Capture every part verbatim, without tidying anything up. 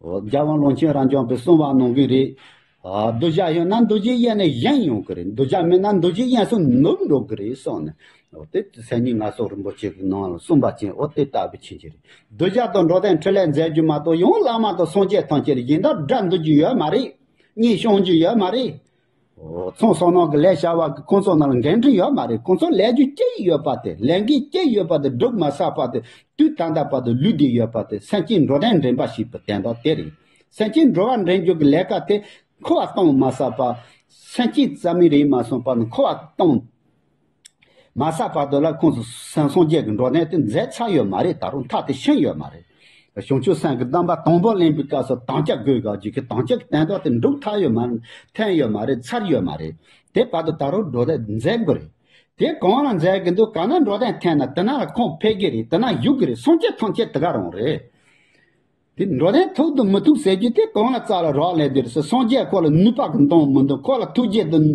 རྒྱལ་དབང་ཀློང་ཆེན་རབ་འབྱམས་པའི་གསུང་བ་ནང་བཞིན་རེད། ཨ། གདུལ་བྱ་ཡོད་ན་འདུལ་བྱེད་ཡེ་ནས་བཞེངས་ཡོང་གི་རེད། གདུལ་བྱ་མེད་ན་འདུལ་བྱེད་ཡེ་སུ་ནུབ་འགྲོ་གི་རེད་གསུངས་ནས། འོ་དེ་སེམས་ཉིད་ངལ་གསོ་རིན་པོ་ཆེ་གི་ནང་ལ་གསུངས་པ་ཅན། འོ་དེ་ལྟ་བུ་ཕྱིན་ཅི་རེད། གདུལ་བྱ་དང་འགྲོ་དོན་འཕྲིན་ལས་མཛད་རྒྱུ་མ་གཏོགས། ཡང་བླ་མ་དང་སངས་རྒྱས་ཐམས་ཅད་ལ་གཞན་དག་དགྲ་འདུལ་རྒྱུ་ཡོད་མ་རེད། གཉེན་སྐྱོང་རྒྱུ་ཡོད་མ་རེད། འོ། ཚོང་བསོད་ནམས་ཀྱི་ལས་བྱ་བ་གི་ཁོང་ཚོ་ནང་ལ་འགན་འཁྲི་ཡོད་མ་རེད། ཁོང་ཚོ་ལས་རྒྱུ་ཅི་ཡོད་པ་དེ། ལས་འགན་ཅི་ཡོད་པ་དེ་སྒྲུབ་མ་ཚར་བར་དུ། དུས་ད་ལྟ་བར་དུ་ལུས་བསྡད་ཡོད་པ་དེ། སེམས་ཅན་འགྲོ་དོན་འདྲེན་པ་ཞེས་པའི་དོན་དག་དེ་རེད། སེམས་ཅན་འགྲོ་བ་འདྲེན་རྒྱུ་གི་ལས་ཀ་དེ་འཁོར་བ་སྟོངས་མ་ཚར་བར། སེམས་ཅན་རྩ་མེད་རེད་མ་སོང་བར་ནི་འཁོར་བ་སྟོངས་མ་ཚར་བར་དུ་ལ། ཁོང་ཚོ་སངས་སངས་རྒྱས་ཀྱི་འགྲོ་དོན་དེ་མཛད་ཚར་ཡོད་མ་རེད། ད་རུང་མཐའ་དེ་ཕྱིན་ཡོད་མ་རེད། བྱང་ཆུབ་སེམས་ཀྱི་གདམས་པ་དང་པོ་ལེན་པའི་སྐབས་སུ་དམ་བཅའ་དགོས་ག་ཅིག་གི། དམ་བཅའ་གི་དོན་དག་དེ་འགྲུབ་ཐལ་ཡོད་མ་རེད། ཐོན་ཡོད་མ་རེད། ཚར་ཡོད་མ་རེད། དེ་བར་དུ་ད་རུང་འགྲོ་དོན་མཛད་དགོས་རེད། དེ་གང་ལ་མཛད་གི་འདུག། ག་ན་འགྲོ་དོན་ཐོན་ན་དེ་ན་ལ་ཁོང་ཕེབས་ཀྱི་རེད། དེ་ན་བཞུགས་ཀྱི་རེད། སངས་རྒྱས་ཐམས་ཅད་དེ་ག་རང་རེད། དེ་འགྲོ་དོན་ཐུག་དང་མི་ཐུག་ཟེར་རྒྱུ་དེ་གང་ལ་རྩ་ལ་རག་ལས་དེ་རེད་ཟེར། སངས་རྒྱས་ཁོ་ལ་ནུས་པ་གི་འདང་མི་འདང་། ཁོ་ལ་ཐུགས་རྗེ་དང་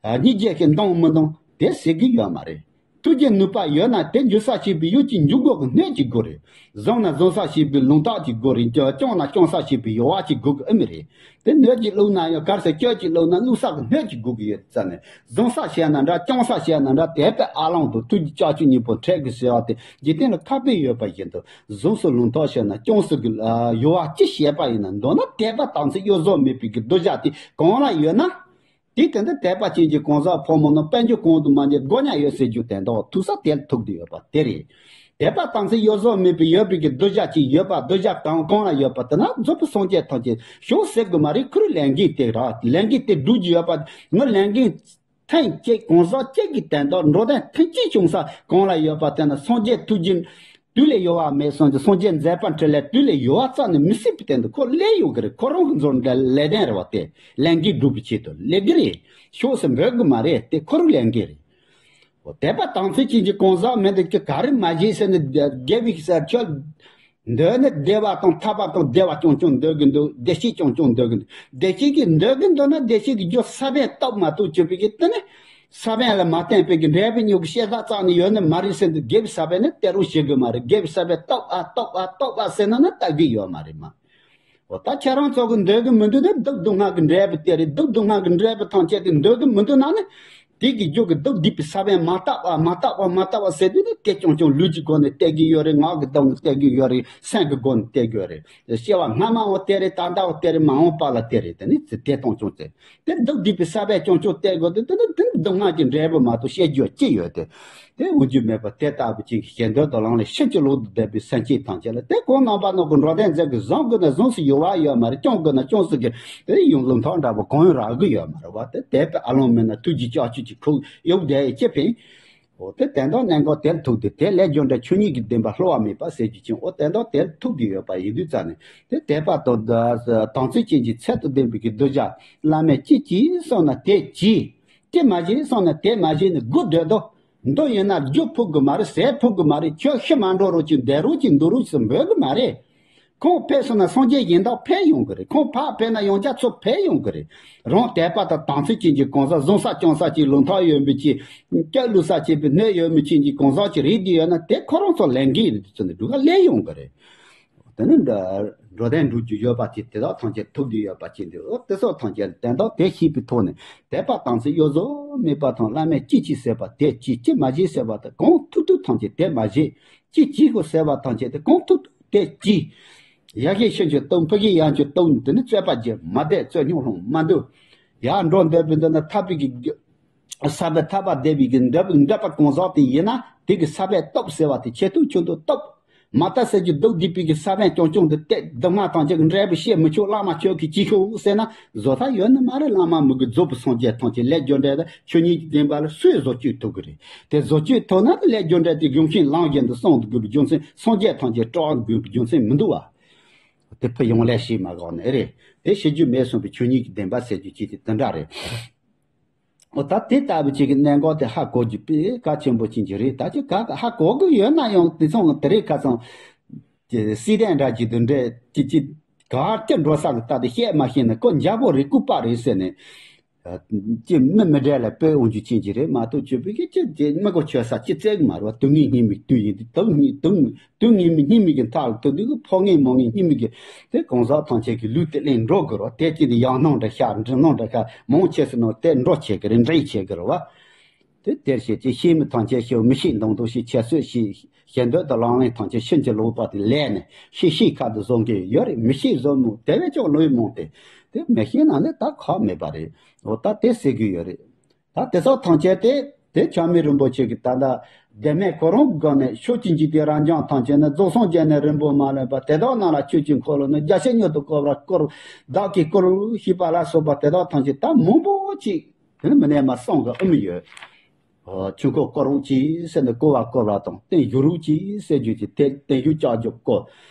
སྙིང་རྗེ་གི་འདང་མི་འདང་དེ་ཟེར་གི་ཡོད་མ་རེད། ཐུགས་རྗེ་ནུས་པ་ཡོད་ན་དེ་འཇུག་ས་ཞེས་པའི་ཡུལ་གྱི་འཇུག་སྒོ་གི་སྣོད་ཅིག་དགོས་རེད། བཟུང་ན་བཟུང་ས་ཞེས་པའི་ལུང་རྟགས་ཅིག་དགོས་རེད། སྐྱོང་ན་སྐྱོང་ས་ཞེས་པའི་གཡོ་བ་ཅིག་དགོས་གི་ཨེ་མི་རེད། དེ་སྣོད་ཅིག་བླུགས་ན་ཡང་གར་ཟེར་སྐྱོད་ཅིག་བླུགས་ན་བླུགས་ས་གི་སྣོད་ཅིག་དགོས་གི་ཡོད་ཙང་ནས། བཟུང་ས་བྱས་ན་འདྲ། སྐྱོང་ས་བྱས་ན་འདྲ། དད་པའི་ཨ་ལོང་དང་ཐུགས་ཀྱི་ལྕགས་ཀྱུ་གཉིས་པོ་འཕྲད་དགོས་ཟེར་བ་དེ་འཇིག་རྟེན་ལ་ཁ་དཔེ་ཡོད་པ་བཞིན་དུ། བཟུང་སུ་ལུང་རྟགས་བྱས་ན་སྐྱོང་སུ་གི་གཡོ་བ་ཅི་བྱས་པ་ཡིན་ན། མདོར་ན་དད་པ་དམ་ཚིག་གཡོ་ཟོལ་མེད་པའི་གི་གདུལ་བྱ་དེ་གང་ལ་ཡོད་ན། དེ་དེ་འདྲ་དད་པ་ཅན་གྱི་གང་ཟག་ཕོ་མོ་རྣམས་དཔལ་འབྱོར་གང་དུ་མ་ཉེས་དགོས་ཉག་ཡོད་ཟེར་རྒྱུ་དེ་འདྲ་ཐུག་ས་དེར་ཐུག་བསྡད་ཡོད་པ་དེ་རེད། དད་པ་དམ་ཚིག་གཡོ་ཟོལ་མེད་པའི་ཡོད་པའི་གི་གདུལ་བྱ་ཅིག་ཡོད་པ། གདུལ་བྱ་གང་གང་ལ་ཡོད་པ་དེ་ན་རྫོགས་པའི་སངས་རྒྱས་ཐམས་ཅད་ཤོག་ཟེར་དགོས་མ་རེད། ཁོ་རའི་ལས་འགན་དེ་ར། ལས་འགན་དེ་སྒྲུབ་རྒྱུ་ཡོད་པ། ངའི་ལས་འགན་ཐེངས་གཅིག་གང་ཟག་གཅིག་གི་དོན་དག་འགྲོ་དོན་ཐེངས་གཅིག་བྱུང་ས་གང་ལ་ཡོད་པ་དེ་ན་སངས་རྒྱས་ཐུགས་རྗེ་དུས་ལས་གཡོ་བ་མེད་སོང་ཅི། སངས་རྒྱས་མཛད་པ་འཕྲིན་ལས་དུས་ལས་གཡོ་བ་རྩ་ནས་མི་སྲིད་པའི་སྟེང་དུ་ཁོ་སླེབས་ཡོང་གི་རེད། ཁོ་རང་གི་འཛོམས་འདྲ་ལས་དོན་རེད་བ། དེ་ལས་འགན་སྒྲུབ་པའི་ཆེད་དུ་སླེབས་གི་རེད། ཤོག་ཟེར་འབོད་གི་མ་རེད། དེ་ཁོ་རང་ལས་འགན་རེད། འོ། དད་པ་དམ་ཚིག་ཅན་གྱི་གང་ཟག་མི་འདི་ཀྱི་ག་རེ་མ་བྱེད་ཟེར་ནས། དགེ་བའི་ས་ཁྱོད་འདོད་ནི་བདེ་བ་དང་ཐར་པ་དང་བདེ་བ་རྐྱང་རྐྱང་འདོད་གི་འདུག། བདེ་སྐྱིད་རྐྱང་རྐྱང་འདོད་གི་འདུག། བདེ་སྐྱིད་ཀྱི་འདོད་གི་འདུག་ན་བདེ་སྐྱིད་ཀྱི་རྒྱུ་ས་བོན་བཏབ་མ་གཏོགས་གྱུར་པའི་གི་དེ་ནི་ས་བོན་ལ་མ་བརྟེན་པའི་གི་འབྲས་བུ་མྱུ་གུ་ཤེས་བདག་རྩ་ནས་ཡོད་ནི་མ་རེད་ཟེར་འདུག། དགེ་བའི་ས་བོན་ནི་དེ་རུ་ཞིག་གི་མ་རེད། དགེ་བའི་ས་བོན་བཏབ་ཨ་བཏབ་ཨ་བཏབ་ཨ་ཟེར་ན་ན་བཏབ་གི་ཡོད་མ་རེད་མ། འོ། ད་ཁྱེད་རང་ཚོ་གི་འདོད་གི་མི་འདུག་ན་སྡུག་སྡུག་བསྔལ་གི་འབྲས་བུ་དེ་རེད། སྡུག་སྡུག་བསྔལ་གི་འབྲས་བུ་ཐམས་ཅད་དེ་འདོད་གི་མི་འདུག་ན་ནི། དེ་གི་རྒྱུ་གི་སྡུག་བསྡུས་པའི་ས་བོན་མ་བཏབ་པ་མ་བཏབ་པ་མ་བཏབ་པ་ཟེར་དུས་ནི་དེ་རྐྱང་རྐྱང་ལུས་ཀྱི་སྒོ་ནས་བསྟན་གི་ཡོད་རེད། ངག་གི་སྒོ་ནས་བསྟན་གི་ཡོད་རེད། སེམས་ཀྱི་སྒོ་ནས་བསྟན་གི་ཡོད་རེད། སྐྱེ་བ་སྔ་མའང་དེ་རེད། ད་ལྟའང་དེ་རེད། མ་འོངས་པ་ལ་དེ་རེད། དེ་ནི་དེ་སྟོང་རྐྱང་དེ། དེ་སྡུག་བསྡུས་པའི་ས་བོན་རྐྱང་རྐྱང་བསྟན་དགོས་དེ། དེ་ནི་དེ་ནི་སྡུག་བསྔལ་གྱི་འབྲས་བུ་མ་གཏོགས་བཤད་རྒྱུ་ཅི་ཡོད་དེ། དེ་འོང་རྒྱུ་མེད་པ་དེ་ལྟ་བུ་ཅིག་གི་ཞེ་འདོད་དང་ལང་ལ་ཕྱིན་ཅི་ལོག་ཏུ་བསྡད་པའི་སེམས་ཅན་ཐམས་ཅད་ལ་དེ་གང་རྣམ་པ་སྣ་ཚོགས་འགྲོ་དོན་མཛད་དགོས། བཟུང་དགོས་ན་བཟུང་སུ་གཡོ་བ་ཡོད་མ་རེད། སྐྱོང་དགོས་ན་སྐྱོང་སུ་གི་དེ་ཡང་ལུང་ཐོག་འདྲ་པོ་གང་ཡང་རག་གི་ཡོད་མ་རེད་བ། དེ་དད་པའི་ཨ་ལོང་མེད་ན་ཐུགས་རྗེ་ལྕགས་ཀྱུ་ཅིག་ཁུག་གཡུག་བསྡད་ཡི་ཅི་ཕན། འོ། དེ་དོན་དག་གནད་འགག་དེར་ཐུག་སྟེ། དེ་ལས་རྒྱུ་འབྲས་ཆོས་ཉིད་ཀྱི་བདེན་པ་བསླུ་བ་མེད་པ་ཟེར་རྒྱུ་ཅན། འོ། དོན་དག་དེར་ཐུག་གི་ཡོད་པ་ཡིན་དུས་ཙང་ནས། དེ་དད་པ་དང་དམ་ཚིག་ཅན་གྱི་ཚད་དུ་ལྡན་པའི་གི་གདུལ་བྱ་བླ་མས་ཅི་བགྱིས་གསུངས་ན་དེ་བགྱིས། ཅི་མ་བྱེད་གསུངས་ན་དེ་མ་བྱེད་ནས་སྒུག་སྡོད་དོ། འདི་ཡིན་ན་རྒྱུ་ཕུག་གི་མ་རེད། ཟས་ཕུག་གི་མ་རེད། ཁྱོད་ཤི་མ་འགྲོ་རོགས་ཅིག། བསྡད་རོགས་ཅིག། འདུག་རོགས་ཅིག་འབོད་གི་མ་རེད། ཁོང་ཕེབས་སོང་ན་སངས་རྒྱས་གཞན་དག་ཕེབས་ཡོང་གི་རེད། ཁོང་ཕར་ཕེབས་ན་ཡང་བསྐྱར་ཚུར་ཕེབས་ཡོང་གི་རེད། རང་དད་པ་དང་དམ་ཚིག་ཅན་གྱི་གང་ཟག། བཟུང་ས་སྐྱོང་ས་ཅིག། ལུང་ཐོག་ཡོད་མི་ཅིག། སྐྱོབ་བླུག་ས་ཅིག་པའི་སྣོད་ཡོད་མི་ཅན་གྱི་གང་ཟག་ཅིག་རེད་དེ་ཡོད་ན་དེ་ཁོ་རང་ཚོ་ལས་འགན་རེད། དེ་ཚོ་ནི་སྒྲུབ་ག་སླེབས་ཡོང་གི་རེད། དེ་ནི་འགྲོ་དོན་སྒྲུབ་རྒྱུ་ཡོད་པ་ཅིག་དེ་དག་ཐམས་ཅད་ཐུག་རྒྱུ་ཡོད་པ་ཅིག་འདུག། འོ། དེ་སོགས་ཐམས་ཅད་དོན་དག་དེ་ཤེས་པའི་ཐོག་ནས་དད་པ་དམ་ཚིག་གཡོ་ཟོལ་མེད་པ་དང་། བླ་མས་ཅི་བགྱིས་ཟེར་བ་དེ་བགྱིས། ཅི་མ་བགྱིས་ཟེར་བ་དེ་གང་ཐུབ་ཐུབ་ཐམས་ཅད་དེ་མ་བགྱིས། ཅི་བགྱིས་དགོས་ཟེར་བ་ཐམས་ཅད་དེ་གང་ཐུབ་ཐུབ་དེ་བགྱིས། ཡ་གི་ཤིན་ཏུ་སྟོབས། ཕ་གི་ཡང་ཅི་སྟོབས། དེ་ནི་རྩོད་པ་བྱེད་མ་བསྡད། རྩོད་རྙོག་སློང་མ་འདུག། ཡར་འགྲོ་འདོད་པའི་འདི་ན་ཐར་པའི་གི་ས་བོན་ཐར་པ་བསྡད་པའི་གི་འདོད་པའི་འདོད་པ་གང་ཟག་དེ་ཡིན་ན་དེ་གི་ས་བོན་སྟོབས་ཟེར་བ་དེ་ཆེ་མཐོང་ཆུང་མཐོང་སྟོབས། མ་དག་ཟེར་རྒྱུ་སྡུག་བསྡུས་པའི་གི་ས་བོན་རྐྱང་རྐྱང་དེ་སྟེ། སྡུག་བསྔལ་དང་བཅས་ཀྱི་འབྲས་བུ་བཤད་མི་ཆོག། བླ་མ་ཁྱོད་ཀྱིས་ཅི་ཤོག་ཟེར་ན་བཟོ་ཐབས་ཡོད་ནི་མ་རེད། བླ་མ་མི་དགོས། རྫོགས་པའི་སངས་རྒྱས་ཐམས་ཅད་ལས་རྒྱུ་འབྲས་དང་ཆོས་ཉིད་ཀྱི་བདེན་པ་ལ་སུས་བཟོ་བཅོས་ཐུབ་ཀྱི་རེད། དེ་བཟོ་བཅོས་ཐུབ་ན་ལས་རྒྱུ་འབྲས་དེ་གཞུང་ཆེན་ལམ་བཞིན་དུ་གསུངས་དགོས་པའི་རྒྱུ་མཚན། སངས་རྒྱས་ཐམས་ཅད་སྐྲག་དགོས་པའི་རྒྱུ་མཚན་མི་འདུག་བ། དེ་ཕུ་ཡོང་ལས་ཤེས་མ་གོ་ནི་ཨེ་རེད། དེ་ཤེས་རྒྱུ་མེད་གསུངས་པའི་ཆོས་ཉིད་ཀྱི་བདེན་པ་ཟེར་རྒྱུ་ཅིག་དེ་དེ་འདྲ་རེད། འོ། ད་དེ་ལྟ་བུ་ཅིག་གི་གནད་འགག་དེ་ཧ་གོ་རྒྱུ་དཔེ་གལ་ཆེན་པོ་ཅིག་ཅིག་རེད། ད་ཅི་ག་ག་ཧ་གོ་གི་ཡོད་ན་ཡང་དེ་ཚོ་དེ་རིང་ཁ་སང་སྲིད་དོན་འདྲ་ཅིག་དེ་འདྲ་ཅིག་ཅིག་ག་སྐྱིད་འགྲོ་ས་གི་ད་དེ་བཤད་མ་ཤེས་ན་ཁོ་འཇའ་པོ་རེད། ལྐུགས་པ་རེད་ཟེར་ནས། ཅི་མི་མི་འདྲ་ལ་དཔེ་འོང་རྒྱུ་ཅན་གྱི་རེད་མ་གཏོགས་ཅི་བས་ཀྱི་ཅི་དེ་མི་གོ་ཆོད་ས་ཅི་བཙལ་གི་མ་རེད་བ། དུག་ངན་སྙིགས་མའི་དུས་ཡིན་དུས་དུག་ངན་དུག་དུག་ངན་མི་སྙིགས་མའི་གི་མཐའ་ལ་ཐུག་དུས་ཀྱི་ཕོ་ངན་མོ་ངན་སྙིགས་མའི་གི་དེ་གང་ཟག་ཐམས་ཅད་ཀྱི་ལུས་དེ་ལེན་འགྲོ་དགོས་རེད་བ། དེ་ཅི་དེ་ཡང་སྣང་འདྲ་ཤར་འདྲི་སྣང་འདྲ་ཤར་མང་ཆེ་སུ་ནང་དེ་འགྲོ་བྱེད་གི་རེད། འདྲེན་བྱེད་གི་རེད་བ། དེ་དེར་བཤད་ཅེས། ཤེས་མི་ཐམས་ཅད་ཤེས། མི་ཤེས་མདོག་མདོག་ཤེས། ཁྱད་གསོད་ཤེས། ཞེ་འདོད་དང་ལག་ལེན་ཐམས་ཅད་ཕྱིན་ཅི་ལོག་པ་དེ་ལས་ནས་ཤེས་ཤེས་ཁ་དུ་བཟོ་མཁན་ཡོད་རེད། མི་ཤེས་བཟོ་མོ་དེ་བས་ཀྱང་ལོས་མང་སྟེ། དེ་མི་ཤེས་ན་ནི་ད་ཁག་མེད་པ་རེད། འོ་ད་དེ་ཟེར་གི་ཡོད་རེད། ད་དེ་ཚོ་ཐམས་ཅད་དེ་དེ་ཆགས་མེད་རིན་པོ་ཆེ་གི་ད་ལྟ་བདེན་མེད་ཁོ་རང་གི་སྒང་ནས་ཆོས་ཀྱི་འཇིག་རྟེན་རབ་འབྱམས་ཐམས་ཅད་ནི་རྫོགས་སངས་རྒྱས་ནས་རིང་པོ་མ་ལོན་པ་དེ་དག་རྣམས་ལ་ཆོས་ཀྱི་འཁོར་ལོ་ནི་རྒྱ་ཆེན་མྱུར་དུ་བསྐོར་བར་བསྐོར། བདག་གིས་བསྐོར་ཞེས་པ་ལ་སོགས་པ་དེ་དག་ཐམས་ཅད་ད་མང་པོ་ཅིག་དེ་ནི་མི་ནས་མ་གསུང་གི་ཨུ་མི་ཡོད། ཨོ། ཆོས་འཁོར་བསྐོར་རོགས་གྱིས་ཟེར་ནས་བསྐོར་བ་བསྐོར་བ་དང་བརྟན་བཞུགས་རོགས་གྱིས་ཟེར་རྒྱུ་གྱི་དེ་བརྟན་བཞུགས་བཅའ་རྒྱུ་བསྐོར།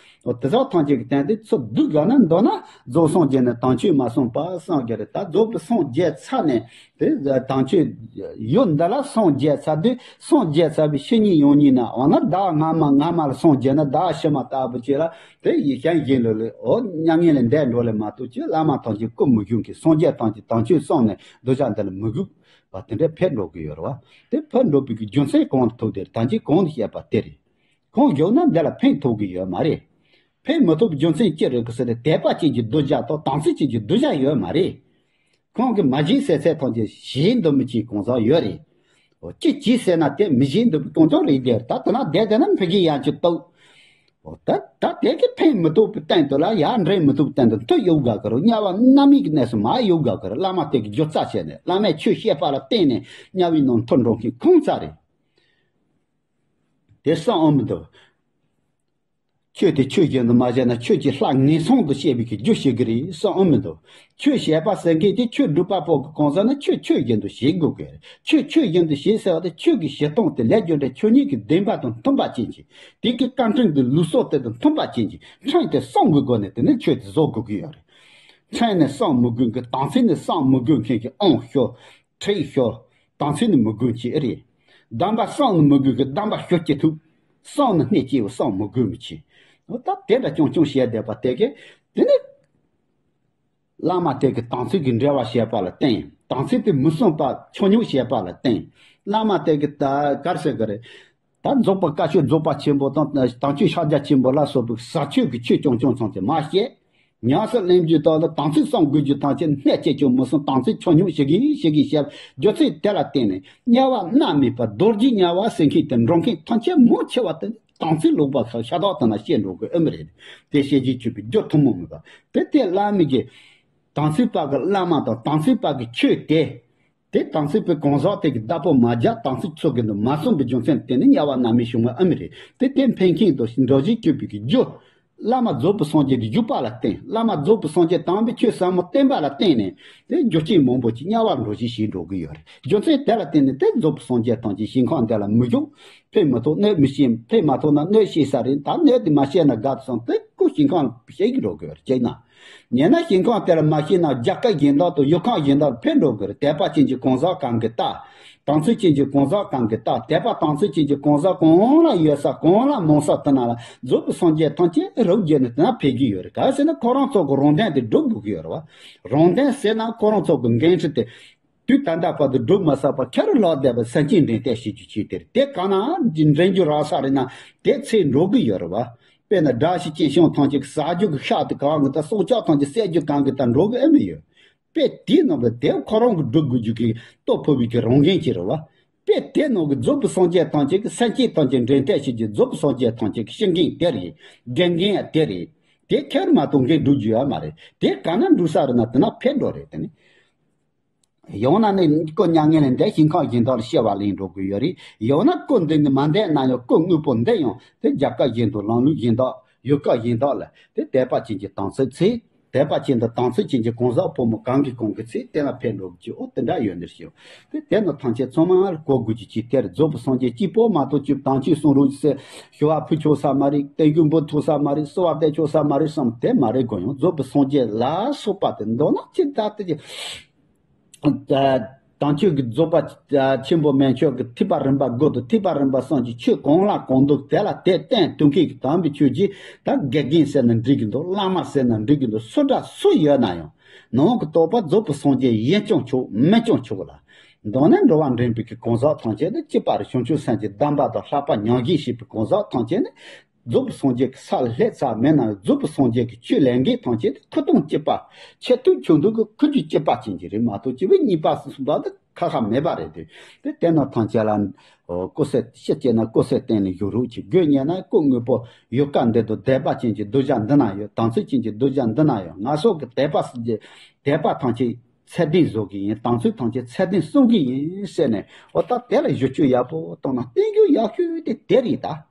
ཨོ། དེ་དག་ཐམས་ཅད་ཀྱི་སྟེང་དེ་ཚུར་བསྡུ་དགོས་ན་མདོར་ན་རྫོགས་སངས་རྒྱས་ནས་དམ་ཆོས་མ་གསུངས་པ་བསམ་གྱི་རེད། ད་རྫོགས་པའི་སངས་རྒྱས་ཚར་ནས་དེ་དམ་ཆོས་ཡུལ་འདི་ལ་སངས་རྒྱས་ཚར་དུས་སངས་རྒྱས་ཚར་བའི་ཕྱི་ཉིན་ཡང་ཉིན་ན་འོ་ན་བདག་སྔ་མ་སྔ་མ་ལ་སངས་རྒྱས་ན་བདག་ཕྱི་མ་ལྟ་བུ་ཅིག་ལ་དེ་ཡིད་བྱང་བཞིན་ལ་ལས་ཨོ་མྱ་ངན་ལས་འདས་འགྲོ་ལས་མ་གཏོགས་ཀྱི་བླ་མ་ཐམས་ཅད་སྐུ་མི་བཞུགས་མཁན་སངས་རྒྱས་ཐམས་ཅད་དམ་ཆོས་གསུངས་ནས་གདུལ་བྱ་འདི་ལ་མི་གུས། བ་དེ་འདྲ་འཕེལ་འགྲོ་གི་ཡོད་རེད་བ། དེ་འཕེལ་འགྲོ་བའི་གི་རྒྱུ་མཚན་གང་ལ་ཐུག་དེ་རེད། ད་གིན་གོང་དུ་བཤད་པ་དེ་རེད། ཁོང་བཞུགས་ན་འདི་ལ་ཕན་ཐོགས་ཀྱི་ཡོད་མ་རེད། ཕན་མི་ཐོགས་པའི་རྒྱུ་མཚན་ཅི་རེད་གི་ཟེར་ན་དད་པ་ཅན་གྱི་གདུལ་བྱ་དང་དམ་ཚིག་ཅན་གྱི་གདུལ་བྱ་ཡོད་མ་རེད། ཁོང་གིས་མ་བྱེད་ཟེར་ཚད་ཐམས་ཅད་བྱེད་འདོད་མི་བྱེད་གང་ཟག་ཡོད་རེད། ཅི་བྱེད་ཟེར་ན་དེ་མི་བྱེད་འདོད་པའི་གང་ཟག་རེད་དེ། ད་དེ་ན་བསྡད་བསྡད་ན་འཕེལ་གྱི་ཡང་ཅི་ཐུབ། འོ་ད་ད་དེ་གི་ཕན་མི་ཐོགས་པའི་སྟེང་དུ་ལ་ཡར་འདྲེན་མི་ཐུབ་པའི་སྟེང་དུ་མཐུ་ཡོད་དགའ་གི་རོ། དམྱལ་བ་མནར་མེད་ཀྱི་གནས་སུ་མ་ཡོད་དགའ་གི་རོ། བླ་མ་དེ་གི་རྒྱུ་རྩ་བྱས་ནས་བླ་མས་ཆོས་བཤད་པ་ལ་བརྟེན་ནས་དམྱལ་བའི་ནང་མཐུ་འགྲོ་མཁན་ཁོང་རྩ་རེད། དེ་བསམ་འོང་མི་འདུག་ཆོས་དེ་ཆོས་བཞིན་དུ་མ་བྱས་ན་ཆོས་ཀྱི་ལྷ་ངན་སོང་དུ་སྐྱེ་བའི་གི་རྒྱུ་བྱེད་གི་རེད་བསམ་འོང་མི་འདུག་ཆོས་བཤད་པ་ཟེར་མཁན་དེ་ཆོས་སྒྲུབ་པ་པོ་གི་གང་ཟག་ནི་ཆོས་ཆོས་བཞིན་དུ་བྱེད་དགོས་གི་རེད། ཆོས་ཆོས་བཞིན་དུ་བྱེད་ཟེར་བ་དེ་ཆོས་ཀྱི་བྱེད་སྟངས་དེ་ལས་རྒྱུ་འབྲས་ཆོས་ཉིད་ཀྱི་བདེན་པ་དང་མཐུན་པ་ཅན་གྱི། དེ་གི་བཀའ་ཁྲིམས་དེ་ལུགས་སྲོལ་དེ་དང་མཐུན་པ་ཅན་གྱི་ཁྲིམས་དེ་སྲུང་གི་སྒོ་ནས་དེ་ནས་ཆོས་དེ་བཟོ་དགོས་ཀྱི་ཡོད་རེད། ཁྲིམས་ནི་སྲུང་མི་དགོས་མཁན་དམ་ཚིག་ནི་སྲུང་མི་དགོས་མཁན་གྱི་ཨང་ཤོ་ཁྲིག་ཤོ་དམ་ཚིག་ནི་མི་དགོས་ཀྱི་ཨེ་རེད། སྡོམ་པ་སྲུང་ནི་མི་དགོས་མཁན་སྡོམ་པ་ཤོ་སྐྱེ་ཐུབ། སྲུང་ནི་གནས་སྐྱེ་བོ་སྲུང་མི་དགོས་མི་ཆེ། འོ་ད་དེ་འདྲ་ཅུང་ཅུང་བཤད་བསྡད་པ་དེ་གས་དེ་ནི། བླ་མ་དེ་གི་དམ་ཚིག་གི་འབྲེལ་བ་བྱས་པ་ལ་བརྟེན། དམ་ཚིག་དེ་མི་སྲུང་པ་ཆོས་ཉུང་བྱས་པ་ལ་བརྟེན། བླ་མ་དེ་གི་ད་གར་ཟེར་གི་རེད། ད་རྫོགས་པ་བཀའ་ཆོས་རྫོགས་པ་ཆེན་པོ་དང་དམ་ཆོས་ཕྱག་རྒྱ་ཆེན་པོ་ལ་སོགས་པའི་ཟབ་ཆོས་ཀྱི་ཆོས་ཆུང་ཆུང་ཚང་དེ་མ་བཤད། ཉམས་སུ་ལེན་རྒྱུ་དག་ལ་དམ་ཚིག་སྲུང་དགོས་རྒྱུ་ཐམས་ཅད་གནད་ཆེ་ཆུང་མི་སྲུང་དམ་ཚིག་ཆོས་ཉུང་ཞིག་གིས་ཞིག་གིས་བཤད་རྒྱུ་ཚིག་དེ་ལ་བརྟེན་ནས་དམྱལ་བ་མནར་མེད་པ་རྡོ་རྗེ་དམྱལ་བ་ཟེར་མཁན་དེ་འགྲོ་མཁན་ཐམས་ཅད་མང་ཆེ་བ་དེ། དམ་ཚིག་ལོག་པ་ཁག་ཤ་སྟག་དེ་ན་བཤད་འགྲོ་གི་ཨེ་མི་རེད། དེ་བཤད་རྒྱུ་ཆོས་པའི་རྒྱུ་ཐུན་མོང་མིན་པ། དེ་དེ་བླ་མ་གི་དམ་ཚིག་པ་གི་བླ་མ་དང་དམ་ཚིག་པ་གི་ཆོས་དེ། དེ་དམ་ཚིག་པའི་གང་ཟག་དེ་གི་བདག་པོ་མ་རྒྱག་དམ་ཚིག་ཚུལ་གི་འདུག་མ་སྲུང་པའི་རྒྱུ་མཚན་དེ་ནི་དམྱལ་བ་མནར་མེད་བྱུང་བ་ཨེ་མི་རེད། དེ་དེ་ཕན་མཁན་དུ་འགྲོ་བཞིན་སྐྱོབ་པའི་གི་རྒྱུ། བླ་མ་རྫོགས་པའི་སངས་རྒྱས་ཀྱི་བཞུགས་པ་ལ་བརྟེན། བླ་མ་རྫོགས་པའི་སངས་རྒྱས་དམ་པའི་ཆོས་ཟབ་མོ་བསྟན་པ་ལ་བརྟེན་ནས་དེ་རྒྱུ་རྐྱེན་མང་པོ་ཅིག་དམྱལ་བར་འགྲོ་བཞིན་བྱེད་འགྲོ་གི་ཡོད་རེད། རྒྱུ་མཚན་དེ་ལ་བརྟེན་ནས་དེ་རྫོགས་པའི་སངས་རྒྱས་ཐམས་ཅད་ཞིང་ཁམས་འདི་ལ་མི་བཞུགས། ཕེབས་མ་ཐུབ་གནོད་མི་ཤེས། ཕེབས་མ་ཐུབ་ན་གནོད་ཤེས་ས་རེད། ད་གནོད་དེ་མ་ཤེས་ན་དགའ་སོང་དེ་སྐུ་ཞིང་ཁམས་ལ་ཕེབས་ཀྱི་འགྲོ་དགོས་རེད་ཅེ་ན། ཉེ་ན་ཞིང་ཁམས་དེ་ལ་མ་ཤེས་ན་རྒྱ་སྐད་གཞན་དག་དང་ཡུལ་ཁམས་གཞན་དག་ལ་ཕེབས་འགྲོ་དགོས་རེད། དད་པ་ཅན་གྱི་གང་ཟག་གང་གིས་ལྟ། དམ་ཚིག་ཅན་གྱི་གང་ཟག་གང་གིས་ལྟ། དད་པ་དམ་ཚིག་ཅན་གྱི་གང་ཟག་གང་ལ་ཡོད་ས་གང་ལ་མང་ས་དེ་ན་ལ་རྫོགས་པའི་སངས་རྒྱས་ཐམས་ཅད་རབ་རྒྱས་ནས་དེ་ན་ཕེབས་ཀྱི་ཡོད་རེད། ག་ཟེར་ན་ཁོ་རང་ཚོ་གི་རང་དོན་དེ་སྒྲུབ་དགོས་ཀྱི་ཡོད་རེད་བ། རང་དོན་ཟེར་ན་ཁོ་རང་ཚོ་གི་འགན་འཁྲི་དེ། དུས་ད་ལྟ་བར་དུ་སྒྲུབ་མ་ཚར་བར་ཁྱེར་ལོག་བསྡད་པའི་སེམས་ཅན་འདྲེན་སྟེགས་བྱེད་རྒྱུ་ཆེད་དེར་དེ་ག་ན་འདྲེན་རྒྱུ་རག་ས་རེད་ན་དེ་ཚེ་འགྲོ་གི་ཡོད་རེད་བ། དཔེར་ན་དགྲ་ཤ་ཅན་ཤིང་ཐམས་ཅད་ཟ་རྒྱུ་གི་ཤ་དེ་གང་གི་ད་སྲོག་ཆགས་ཐམས་ཅད་བསད་རྒྱུ་གང་གི་ད་འགྲོ་གི་ཨེ་མི་ཡོད། དཔེ་དེའི་ནང་དུ་དེ་ཁོ་རང་གི་སྒྲུབ་དགོས་རྒྱུ་གི་ལྟོ་ཕོག་པའི་གི་རང་འགན་ཅིག་རེད་བ། དཔེ་དེ་ནང་གི་རྫོགས་པའི་སངས་རྒྱས་ཐམས་ཅད་ཀྱི་སེམས་ཅན་ཐམས་ཅད་འདྲེན་སྟེགས་བྱེད་ཀྱི་རྫོགས་པའི་སངས་རྒྱས་ཐམས་ཅད་ཀྱི་བཤེས་གཉེན་དེ་རེད། དགེ་རྒན་ཡང་དེ་རེད། དེ་ཁྱེར་མ་གཏོགས་འགན་སྒྲུབ་རྒྱུ་ཡོད་མ་རེད། དེ་ག་ན་འགྲུབ་ས་རེད་ན་དེ་ན་ཕེབས་འགྲོ་རེད་དེ་ནི། ཡང་ན་ནི་སྐུ་མྱ་ངན་ལས་འདས་ཞིང་ཁམས་གཞན་དག་ལ་སྐྱེ་བ་ལེན་འགྲོ་གི་ཡོད་རེད། ཡང་ན་སྐུ་འདི་ནི་མ་འདས་ན་ཡང་སྐུ་དངོས་པོ་འདི་ཡང་དེ་རྒྱ་སྐད་གཞན་དང་ལམ་ལུགས་གཞན་དག་ཡུལ་སྐད་གཞན་དག་ལ་དེ་དད་པ་ཅན་གྱི་དམ་ཚིག་ཚེ། དད་པ་ཅན་དང་དམ་ཚིག་ཅན་གྱི་གང་ཟག་ཕོ་མོ་གང་གིས་གང་གི་ཚེ་དེ་ལ་ཕེབས་འགྲོ་གི་ཨོ་དེ་འདྲ་ཡོད་འདིར་ཞུ། དེ་དེ་ནི་ཐམས་ཅད་ཚང་མ་ལ་གོ་དགོས་ཀྱི་ཅིག་དེར་རྫོགས་པའི་སངས་རྒྱས་གཅིག་པོ་མ་གཏོགས་ཅིག་དམ་ཆོས་གསུང་རོགས་ཟེར་ཞུ་བ་ཕུལ་ཆོག་ས་མ་རེད། བསྟན་རྒྱུ་འབུལ་ཐུབ་ས་མ་རེད། གསོལ་བ་འདེབས་ཆོག་ས་མ་རེད་བསམ་དེ་མ་རེད་གོ། ཡང་རྫོགས་པའི་སངས་རྒྱས་ལ་སོགས་པ་དེ་མདོར་ན་ཅི་ལྟ་སྟེ་ཅི། དམ་ཆོས་ཀྱི་རྫོགས་པ་ཆེན་པོ་མན་ཆད་ཀྱི་ཐེག་པ་རིམ་པ་དགུ་དང་ཐེག་པ་རིམ་པ་གསུམ་གྱི་ཆོས་གང་ལ་གང་འདུལ་དེ་ལ་དེ་བསྟན་དུས་མཁན་གྱི་དམ་པའི་ཆོས་ཀྱི་ད་དགེ་རྒན་ཟེར་ན་འགྲིག་གི་འདུག། བླ་མ་ཟེར་ན་འགྲིག་གི་འདུག། སུ་འདྲ་སུ་ཡོད་ན་ཡང་ནང་གི་རྟོགས་པ་རྫོགས་པའི་སངས་རྒྱས་ཡིན་ཀྱང་ཆོག་མིན་ཀྱང་ཆོག་ལ། མདོར་ན་འགྲོ་བ་འདྲེན་པའི་གི་གང་ཟག་ཐམས་ཅད་ནི་གཅིག་པ་རེད། བྱང་ཆུབ་སེམས་ཀྱི་གདམས་པ་དང་ལྷག་པ་ཉམས་བཞེས་བྱེད་པའི་གང་ཟག་ཐམས་ཅད་ནི། རྫོགས་པའི་སངས་རྒྱས་ཀྱི་ས་ལ་སླེབས་ཚར་མེད་ན་རྫོགས་པའི་སངས་རྒྱས་ཀྱི་ཆོས་ལས་འགན་ཐམས་ཅད་དེ་ཁུ་སྟོང་གཅིག་པ། ཆེ་མཐོའི་ཆོས་འདུལ་གྱི་ཁུ་རྒྱུད་གཅིག་པ་ཅན་གྱི་རེད་མ་གཏོགས་སྤྱི་བོའི་གཉིས་པ་སུ་སུ་བ་དེ་ཁ་ཁ་མེད་པ་རེད་དེ། དེ་དེ་ན་ཐམས་ཅད་ལ་ཨོ་ཀུ་སེ་ཤི་སྐྱེས་ན་ཀུ་སེ་སྟེང་ནས་བཞུགས་རོགས་གྱིས། དགོས་ཉེ་ན་ཀུ་དངོས་པོ་ཡུལ་ཀ་འདི་དང་དད་པ་ཅན་གྱི་གདུལ་བྱ་འདི་ན་ཡོད། དམ་ཚིག་ཅན་གྱི་གདུལ་བྱ་འདི་ན་ཡོད། ང་སོགས་ཀྱི་དད་པ་སྲིད་ཀྱི་དད་པ་ཐམས་ཅད་ཚད་ལྡན་བཟོ་གི་ཡིན། དམ་ཚིག་ཐམས་ཅད་ཚད་ལྡན་སྲུང་གི་ཡིན་ཟེར་ནས་ཨོ་ད་དེ་ལ་བཞུགས་ཆོས་ཡག་པོ་བཏང་ན་བསྟན་རྒྱུ་ཡག་ཤོས་དེ་དེ་རེད་ད།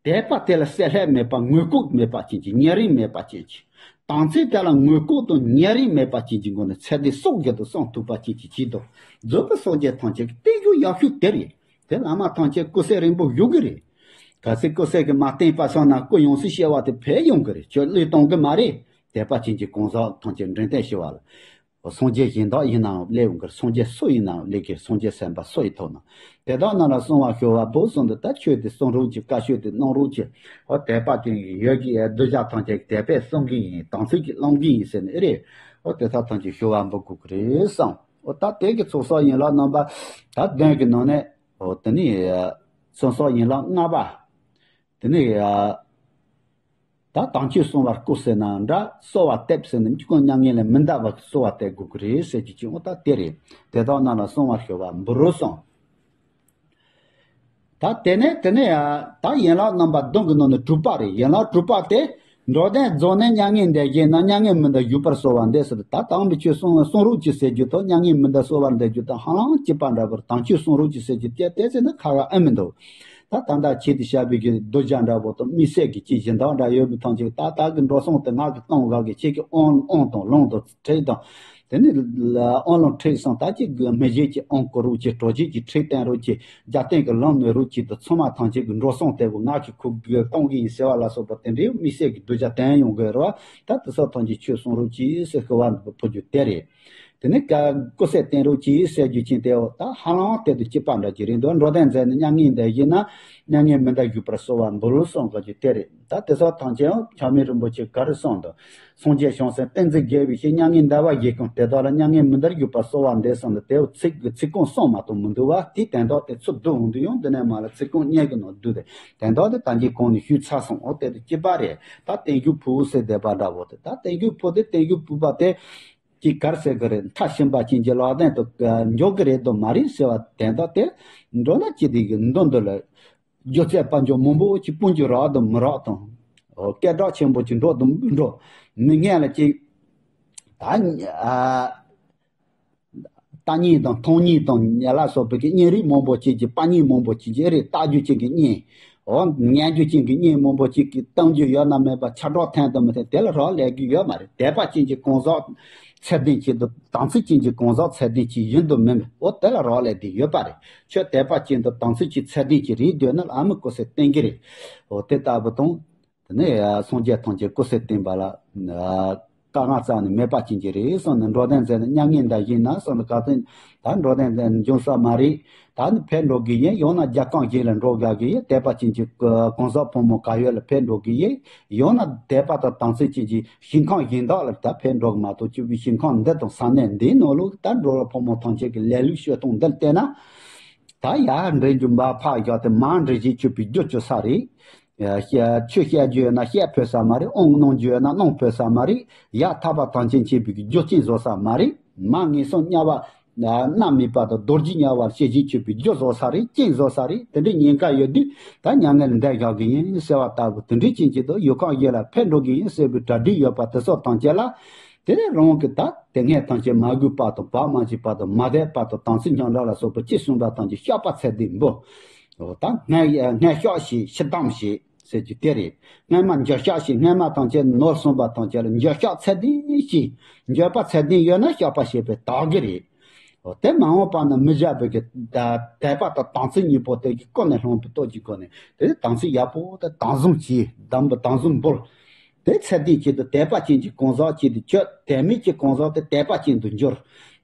དད་པ་དེ་ལ་བསྲེ་ལྷད་མེད་པ་ངོས་ལྐོག་མེད་པ་ཅན་གྱི་ཉེ་རིང་མེད་པ་ཅན་གྱི། དམ་ཚིག་དེ་ལ་ངོས་ལྐོག་དང་ཉེ་རིང་མེད་པ་ཅན་གྱི་སྒོ་ནས་ཚད་ལྡན་སྲོག་གི་དང་སྲུང་ཐུབ་པ་ཅན་གྱི་བྱེད་དོ། རྫོགས་པའི་སངས་རྒྱས་ཐམས་ཅད་ཀྱི་བསྟན་རྒྱུ་ཡག་ཤོས་དེ་རེད། དེ་བླ་མ་ཐམས་ཅད་སྐུ་ཚེ་རིང་པོ་བཞུགས་ཀྱི་རེད། གལ་སྲིད་སྐུ་ཚེ་གི་མ་བརྟན་པ་སོང་ན་སྐུ་ཡོངས་སུ་ཤེས་པ་དེ་འཕེལ་ཡོང་གི་རེད། ཁྱོད་བློས་གཏོང་གི་མ་རེད། དད་པ་ཅན་གྱི་གང་ཟག་ཐམས་ཅད་འདྲེན་བསྟན་ཞུ་བ་ལ། སངས་རྒྱས་གཞན་དག་ཡིན་ནའང་སླེབས་འོང་གི། སངས་རྒྱས་སུ་ཡིན་ནའང་སླེབས་ཀྱི། སངས་རྒྱས་སེམས་དཔའ་སུ་ཡི་ཐོག་ན། དེ་དག་རྣམས་ལ་གསོལ་བ་ཞུ་བ་པོ་གསུངས་འདུག། ད་ཆོས་དེ་གསུང་རོགས་གྱིས། བཀའ་ཆོས་དེ་གནང་རོགས་གྱིས། འོ་དད་པ་ཅན་ཡོད་ཀྱི་གདུལ་བྱ་ཐམས་ཅད་ཀྱི་དད་པས་བསྲུང་གི་ཡིན། དམ་ཚིག་གིས་བསླང་གི་ཡིན་ཟེར་ནས་ཨེ་རེད། འོ་དེ་དག་ཐམས་ཅད་ཞུ་བ་འབུལ་དགོས་ཀྱི་རེད་བསམ། འོ་ད་དེ་གི་ཚོགས་གསོག་ཡན་ལག་རྣམ་པ་ད་བདུན་གྱི་ནང་ནས་འོ་དེ་ནི་ཚོགས་གསོག་ཡན་ལག་ལྔ་པ། དེ་ནས་ཡ། ད་དམ་ཆོས་གསུང་བར་བསྐུལ་ཟེར་ན་འདྲ། གསོལ་བ་འདེབས་ཟེར་ན་འཇིགས་སྐུལ་མྱ་ངན་ལས་མི་འདའ་བར་གསོལ་བ་འདེབས་དགོས་ཀྱི་རེད་ཟེར་རྒྱུ་ཅིག་འོ་ད་དེ་རེད། དེ་དག་རྣམས་ལ་གསོལ་བ་ཞུ་བ་འབུལ་རོགས་གསུངས། ད་དེ་ནས་དེ་ནས་ཡ། ད་ཡན་ལག་རྣམ་པ་བདུན་གྱི་ནང་ནས་དྲུག་པ་རེད། ཡན་ལག་དྲུག་པ་དེ། འགྲོ་དོན་རྫོགས་ནས་མྱ་ངན་འདས་ཞེ་ན། མྱ་ངན་མི་འདའ་བཞུགས་པར་གསོལ་བ་འདེབས་ཟེར། ད་དམ་པའི་ཆོས་གསུང་གསུང་རོགས་གྱིས་ཟེར་རྒྱུ་དང་མྱ་ངན་མི་འདའ་གསོལ་བ་འདེབས་རྒྱུ་དང་ཧ་ལམ་གཅིག་པ་འདྲ་བར་དམ་ཆོས་གསུང་རོགས་གྱིས་ཟེར་རྒྱུ་དེ་དེ་ཟེར་ན་ཁ་ཁ་ཨེ་མི་འདུག། ད་ད་ལྟ་ཁྱེད་དེ་བཤད་པའི་གི་གདུལ་བྱ་འདྲ་པོ་དང་དམིགས་བསལ་གྱི་ཅི་གཞན་དག་འདྲ་ཡོད་མི་ཐམས་ཅད་ད་ད་གི་འགྲོ་སོང་དེ་ང་གི་གཏོང་ག་གི་ཁྱེད་ཀྱི་ཨོང་ཨོང་དང་ལོང་དང་ཁྲིད་དང་། དེ་ནི་ཨོང་ལོང་ཁྲིད་སོང་ད་ཅིག་གི་མི་བཞེས་ཀྱི་ཨོང་བསྐུར་རོགས་ཀྱིས། གྲོ་བཞེས་ཀྱི་ཁྲིད་བསྟན་རོགས་ཀྱིས། རྒྱ་སྟེང་གི་ལོང་ནོན་རོགས་ཀྱིས་དང་ཚང་མ་ཐམས་ཅད་ཀྱི་འགྲོ་སོང་དེ་བོ་ང་གི་ཁུག་གི་གཏོང་གི་ཡིན་ཟེར་བ་ལ་སོགས་པ་དེ་འདྲའི་དམིགས་བསལ་གྱི་གདུལ་བྱ་བསྟན་ཡོང་གི་རེད་བ། ད་དེ་ཚོ་ཐམས་ཅད་ཆོས་གསུང་རོགས་གྱིས་ཟེར་ཤོ་བ་འདི་ཕུལ་རྒྱུ་དེ་རེད། དེ་ནི་ཀ་ཀུ་སེ་བསྟན་རོགས་གྱིས་ཟེར་རྒྱུ་ཅན་དེའོ། ད་ཧ་ལམ་དེ་དང་གཅིག་པ་འདྲ་ཅིག་རེད་འདུག། འགྲོ་དོན་མཛད་ནས་མྱ་ངན་འདས་ཞེ་ན། མྱ་ངན་མི་འདའ་བཞུགས་པར་གསོལ་བ་འབུལ་གསུང་ག་ཅིག་དེ་རེད། ད་དེ་ཚོ་ཐམས་ཅད་འཆག་མེད་རིན་པོ་ཆེ་ག་རེ་གསུངས་འདུག། སངས་རྒྱས་བྱང་སེམས་ཏིང་འཛིན་རྒྱལ་བའི་ཞིང་། མྱ་ངན་འདའ་བར་བཞེད་ཀྱང་དེ་དག་ལ། མྱ་ངན་མི་འདའ་བཞུགས་པར་གསོལ་བ་འདེབས་གསུངས་འདུག། དེའོ་ཚིག་གི་ཚིག་རྐང་གསུམ་མ་གཏོགས་མི་འདུག་བ། དེའི་དོན་དག་དེ་ཚུར་བསྡུ་འོང་དུས་ཡང་འདི་ནས་མ་ལ་ཚིག་རྐང་གཉིས་ཀྱི་ནང་བསྡུས་ཏེ། དོན་དག་དེ་ད་གིན་གོང་ནས་ཞུས་ཚར་སོང་། འོ་དེ་དང་གཅིག་པ་རེད། ད་བསྟན་བཅོས་ཕུར་བུ་ཟེར་བསྡད་པ་འདྲ་བོ་དེ། ད་བསྟན་བཅོས་ཕུར་བུ་དེ་བསྟན་བཅོས་ཕུར་པ་དེ། ཅིག་ག་རེ་ཟེར་གི་རེད། མཐར་ཕྱིན་པ་ཅན་གྱི་ལག་ལེན་དུ་འཇོག་གི་རེད་དམ་མ་རེད་ཟེར་བ་དན་དག་དེ་འགྲོ་ན་ཅི་སྟེ་གི་མདུན་དུ་ལ་སྒྱུ་རྩལ་དཔལ་འབྱོར་མང་པོ་ཅིག་སྤུངས་རྒྱུ་རག་དང་མི་རག་དང་། སྐད་གྲགས་ཆེན་པོ་ཅིག་འགྲོ་དང་མི་འགྲོ། མི་ངན་ལ་ཅིག་ད་ཨ། ལྟ་ཉན་དང་མཐོང་ཉན་དང་ཉ་ལ་སོགས་པའི་གི་གཉེན་རིགས་མང་པོ་ཅིག་གི་དཔའ་ཉན་མང་པོ་ཅིག་གི་རེད། ལྟ་རྒྱུ་ཅན་གྱི་གཉེན། འོ་ཉན་རྒྱུ་ཅན་གྱི་གཉེན་མང་པོ་ཅིག་གིས་གཏམ་རྒྱུ་ཡོད་ན་མེད་པ་ཆ་གྲོགས་འཐེན་དང་མི་འཐེན་དེ་ལ་རག་ལས་རྒྱུ་ཡོད་མ་རེད། དད་པ་ཅན་གྱི་གང་ཟག་ཚད་ལྡན་ཅིག་དང་དམ་ཚིག་ཅན་གྱི་གང་ཟག་ཚད་ལྡན་ཅིག་ཡིན་དང་མིན་འོ་དེ་ལ་རག་ལས་དེ་ཡོད་པ་རེད། ཁྱོད་དད་པ་ཅན་དང་དམ་ཚིག་ཅན་ཚད་ལྡན་ཅིག་རེད་འདོད་ན་ཨ་མི་ཀུ་སེ་བསྟན་གྱི་རེད། འོ་དེ་ལྟ་བུ་དང་། དེ་ནས་སངས་རྒྱས་ཐམས་ཅད་སྐུ་ཚེ་བརྟན་པ་ལ། དཀའ་ངལ་རྩ་ནས་མེད་པ་ཅན་གྱི་རེད་གསུངས་ནས། འགྲོ་དོན་མཛད་ནས་མྱ་ངན་འདའ་ཞེ་ན་གསུངས་ནས། ག་དོན་ད་འགྲོ་དོན་མཛད་ནས་འབྱུང་ས་མ་རེད། ད་ནི་ཕེབས་འགྲོ་གི་ཡིན། ཡང་ན་རྒྱ་གང་ཞིག་ལ་འགྲོ་དགའ་གི་ཡིན། དད་པ་ཅན་གྱི་གང་ཟག་ཕོ་མོ་ག་ཡོད་ལ་ཕེབས་འགྲོ་གི་ཡིན། ཡང་ན་དད་པ་དང་དམ་ཚིག་ཅན་གྱི་ཞིང་ཁམས་གཞན་དག་ལ་ད་ཕེབས་འགྲོ་གི་མ་གཏོགས་སྤྱི་བོའི་ཞིང་ཁམས་འདི་དང་ས་གནས་འདིའི་ནང་ལོགས་ད་འགྲོ་བ་ཕོ་མོ་ཐམས་ཅད་ཀྱི་ལས་ལུགས་སྤྱོད་སྟངས་འདི་ལ་བལྟས་ན། ད་ཡར་འདྲེན་རྒྱུ་འབའ་ཕར་བཞག་སྟེ་མར་འདྲེན་བྱེད་སྤྱོད་པའི་རྒྱུ་བཅོ་ས་རེད། ཆོས་བཤད་རྒྱུ་ཡོད་ན་བཤད་ཕོད་ས་མ་རེད། དབང་གནང་རྒྱུ་ཡོད་ན་གནང་ཕོད་ས་མ་རེད། ཡག་ཐར་པ་དམ་ཅན་ཆེན་པོའི་རྒྱུ་རྐྱེན་བཟོ་ས་མ་རེད། མར་ངན་སོང་དམྱལ་བ་མནར་མེད་པ་དང་རྡོ་རྗེ་དམྱལ་བར་སྐྱེ་བཞིན་སྤྱོད་པའི་རྒྱུ་བཟོ་ས་རེད། རྐྱེན་བཟོ་ས་རེད། དེ་འདྲའི་ཉེན་ཁ་ཡོད་དུས་ད་མྱ་ངན་འདས་བཞག་གི་ཡིན་ཟེར་བ་ལྟ་བུ་དེ་འདྲའི་རྐྱེན་གྱིས་ད་ཡུལ་ཁམས་གཞན་ལ་ཕེབས་འགྲོ་གི་ཡིན་ཟེར་བའི་གྲ་སྒྲིག་ཡོད་པ་དེ་ཚོ་ཐམས་ཅད་ལ། དེ་ནས་རང་གི་ད་དེ་སྔས་ཐམས་ཅད་མ་གོས་པ་དང་བག་མ་བྱས་པ་དང་མ་དད་པ་དང་དམ་ཚིག་རྙོག་དྲ་ལ་སོགས་པ་ཅི་གསུངས་པ་ཐམས་ཅད་བཤགས་པ་ཚད་ལྡན་འབུལ། འོ་ད་སྔར་སྔར་བཤགས་ཤིག་ཕྱི་བསྡམས་ཤིག་ཟེར་རྒྱུ་དེ་རེད། སྔར་མ་འགྱུར་བཤགས་ཤིག། སྔར་མ་ཐམས་ཅད་ནོར་སོང་པ་ཐམས་ཅད་ལ་འགྱུར་བཤགས་ཚད་ལྡན་ཤིག། འགྱུར་བ་ཚད་ལྡན་ཡོད་ན་བཤགས་པ་བྱས་པའི་དག་གི་རེད། འོ་དེ་མ་འོངས་པ་ན་མི་བཞག་པའི་གི་ད་དད་པ་དང་དམ་ཚིག་གཉིས་པོ་དེ་གི་ཀུན་ནས་སློང་བའི་སྟོབས་ཀྱི་སྒོ་ནས་དེ་དམ་ཚིག་ཡག་པོ་དེ་དམ་བཟུང་གྱིས་དམ་པ་དམ་བཟུང་འབུལ། དེ་ཚད་ལྡན་ཅན་དུ་དད་པ་ཅན་གྱི་གང་ཟག་ཅིག་ཏུ་གྱུར། དད་མེད་ཀྱི་གང་ཟག་དེ་དད་པ་ཅན་དུ་འགྱུར།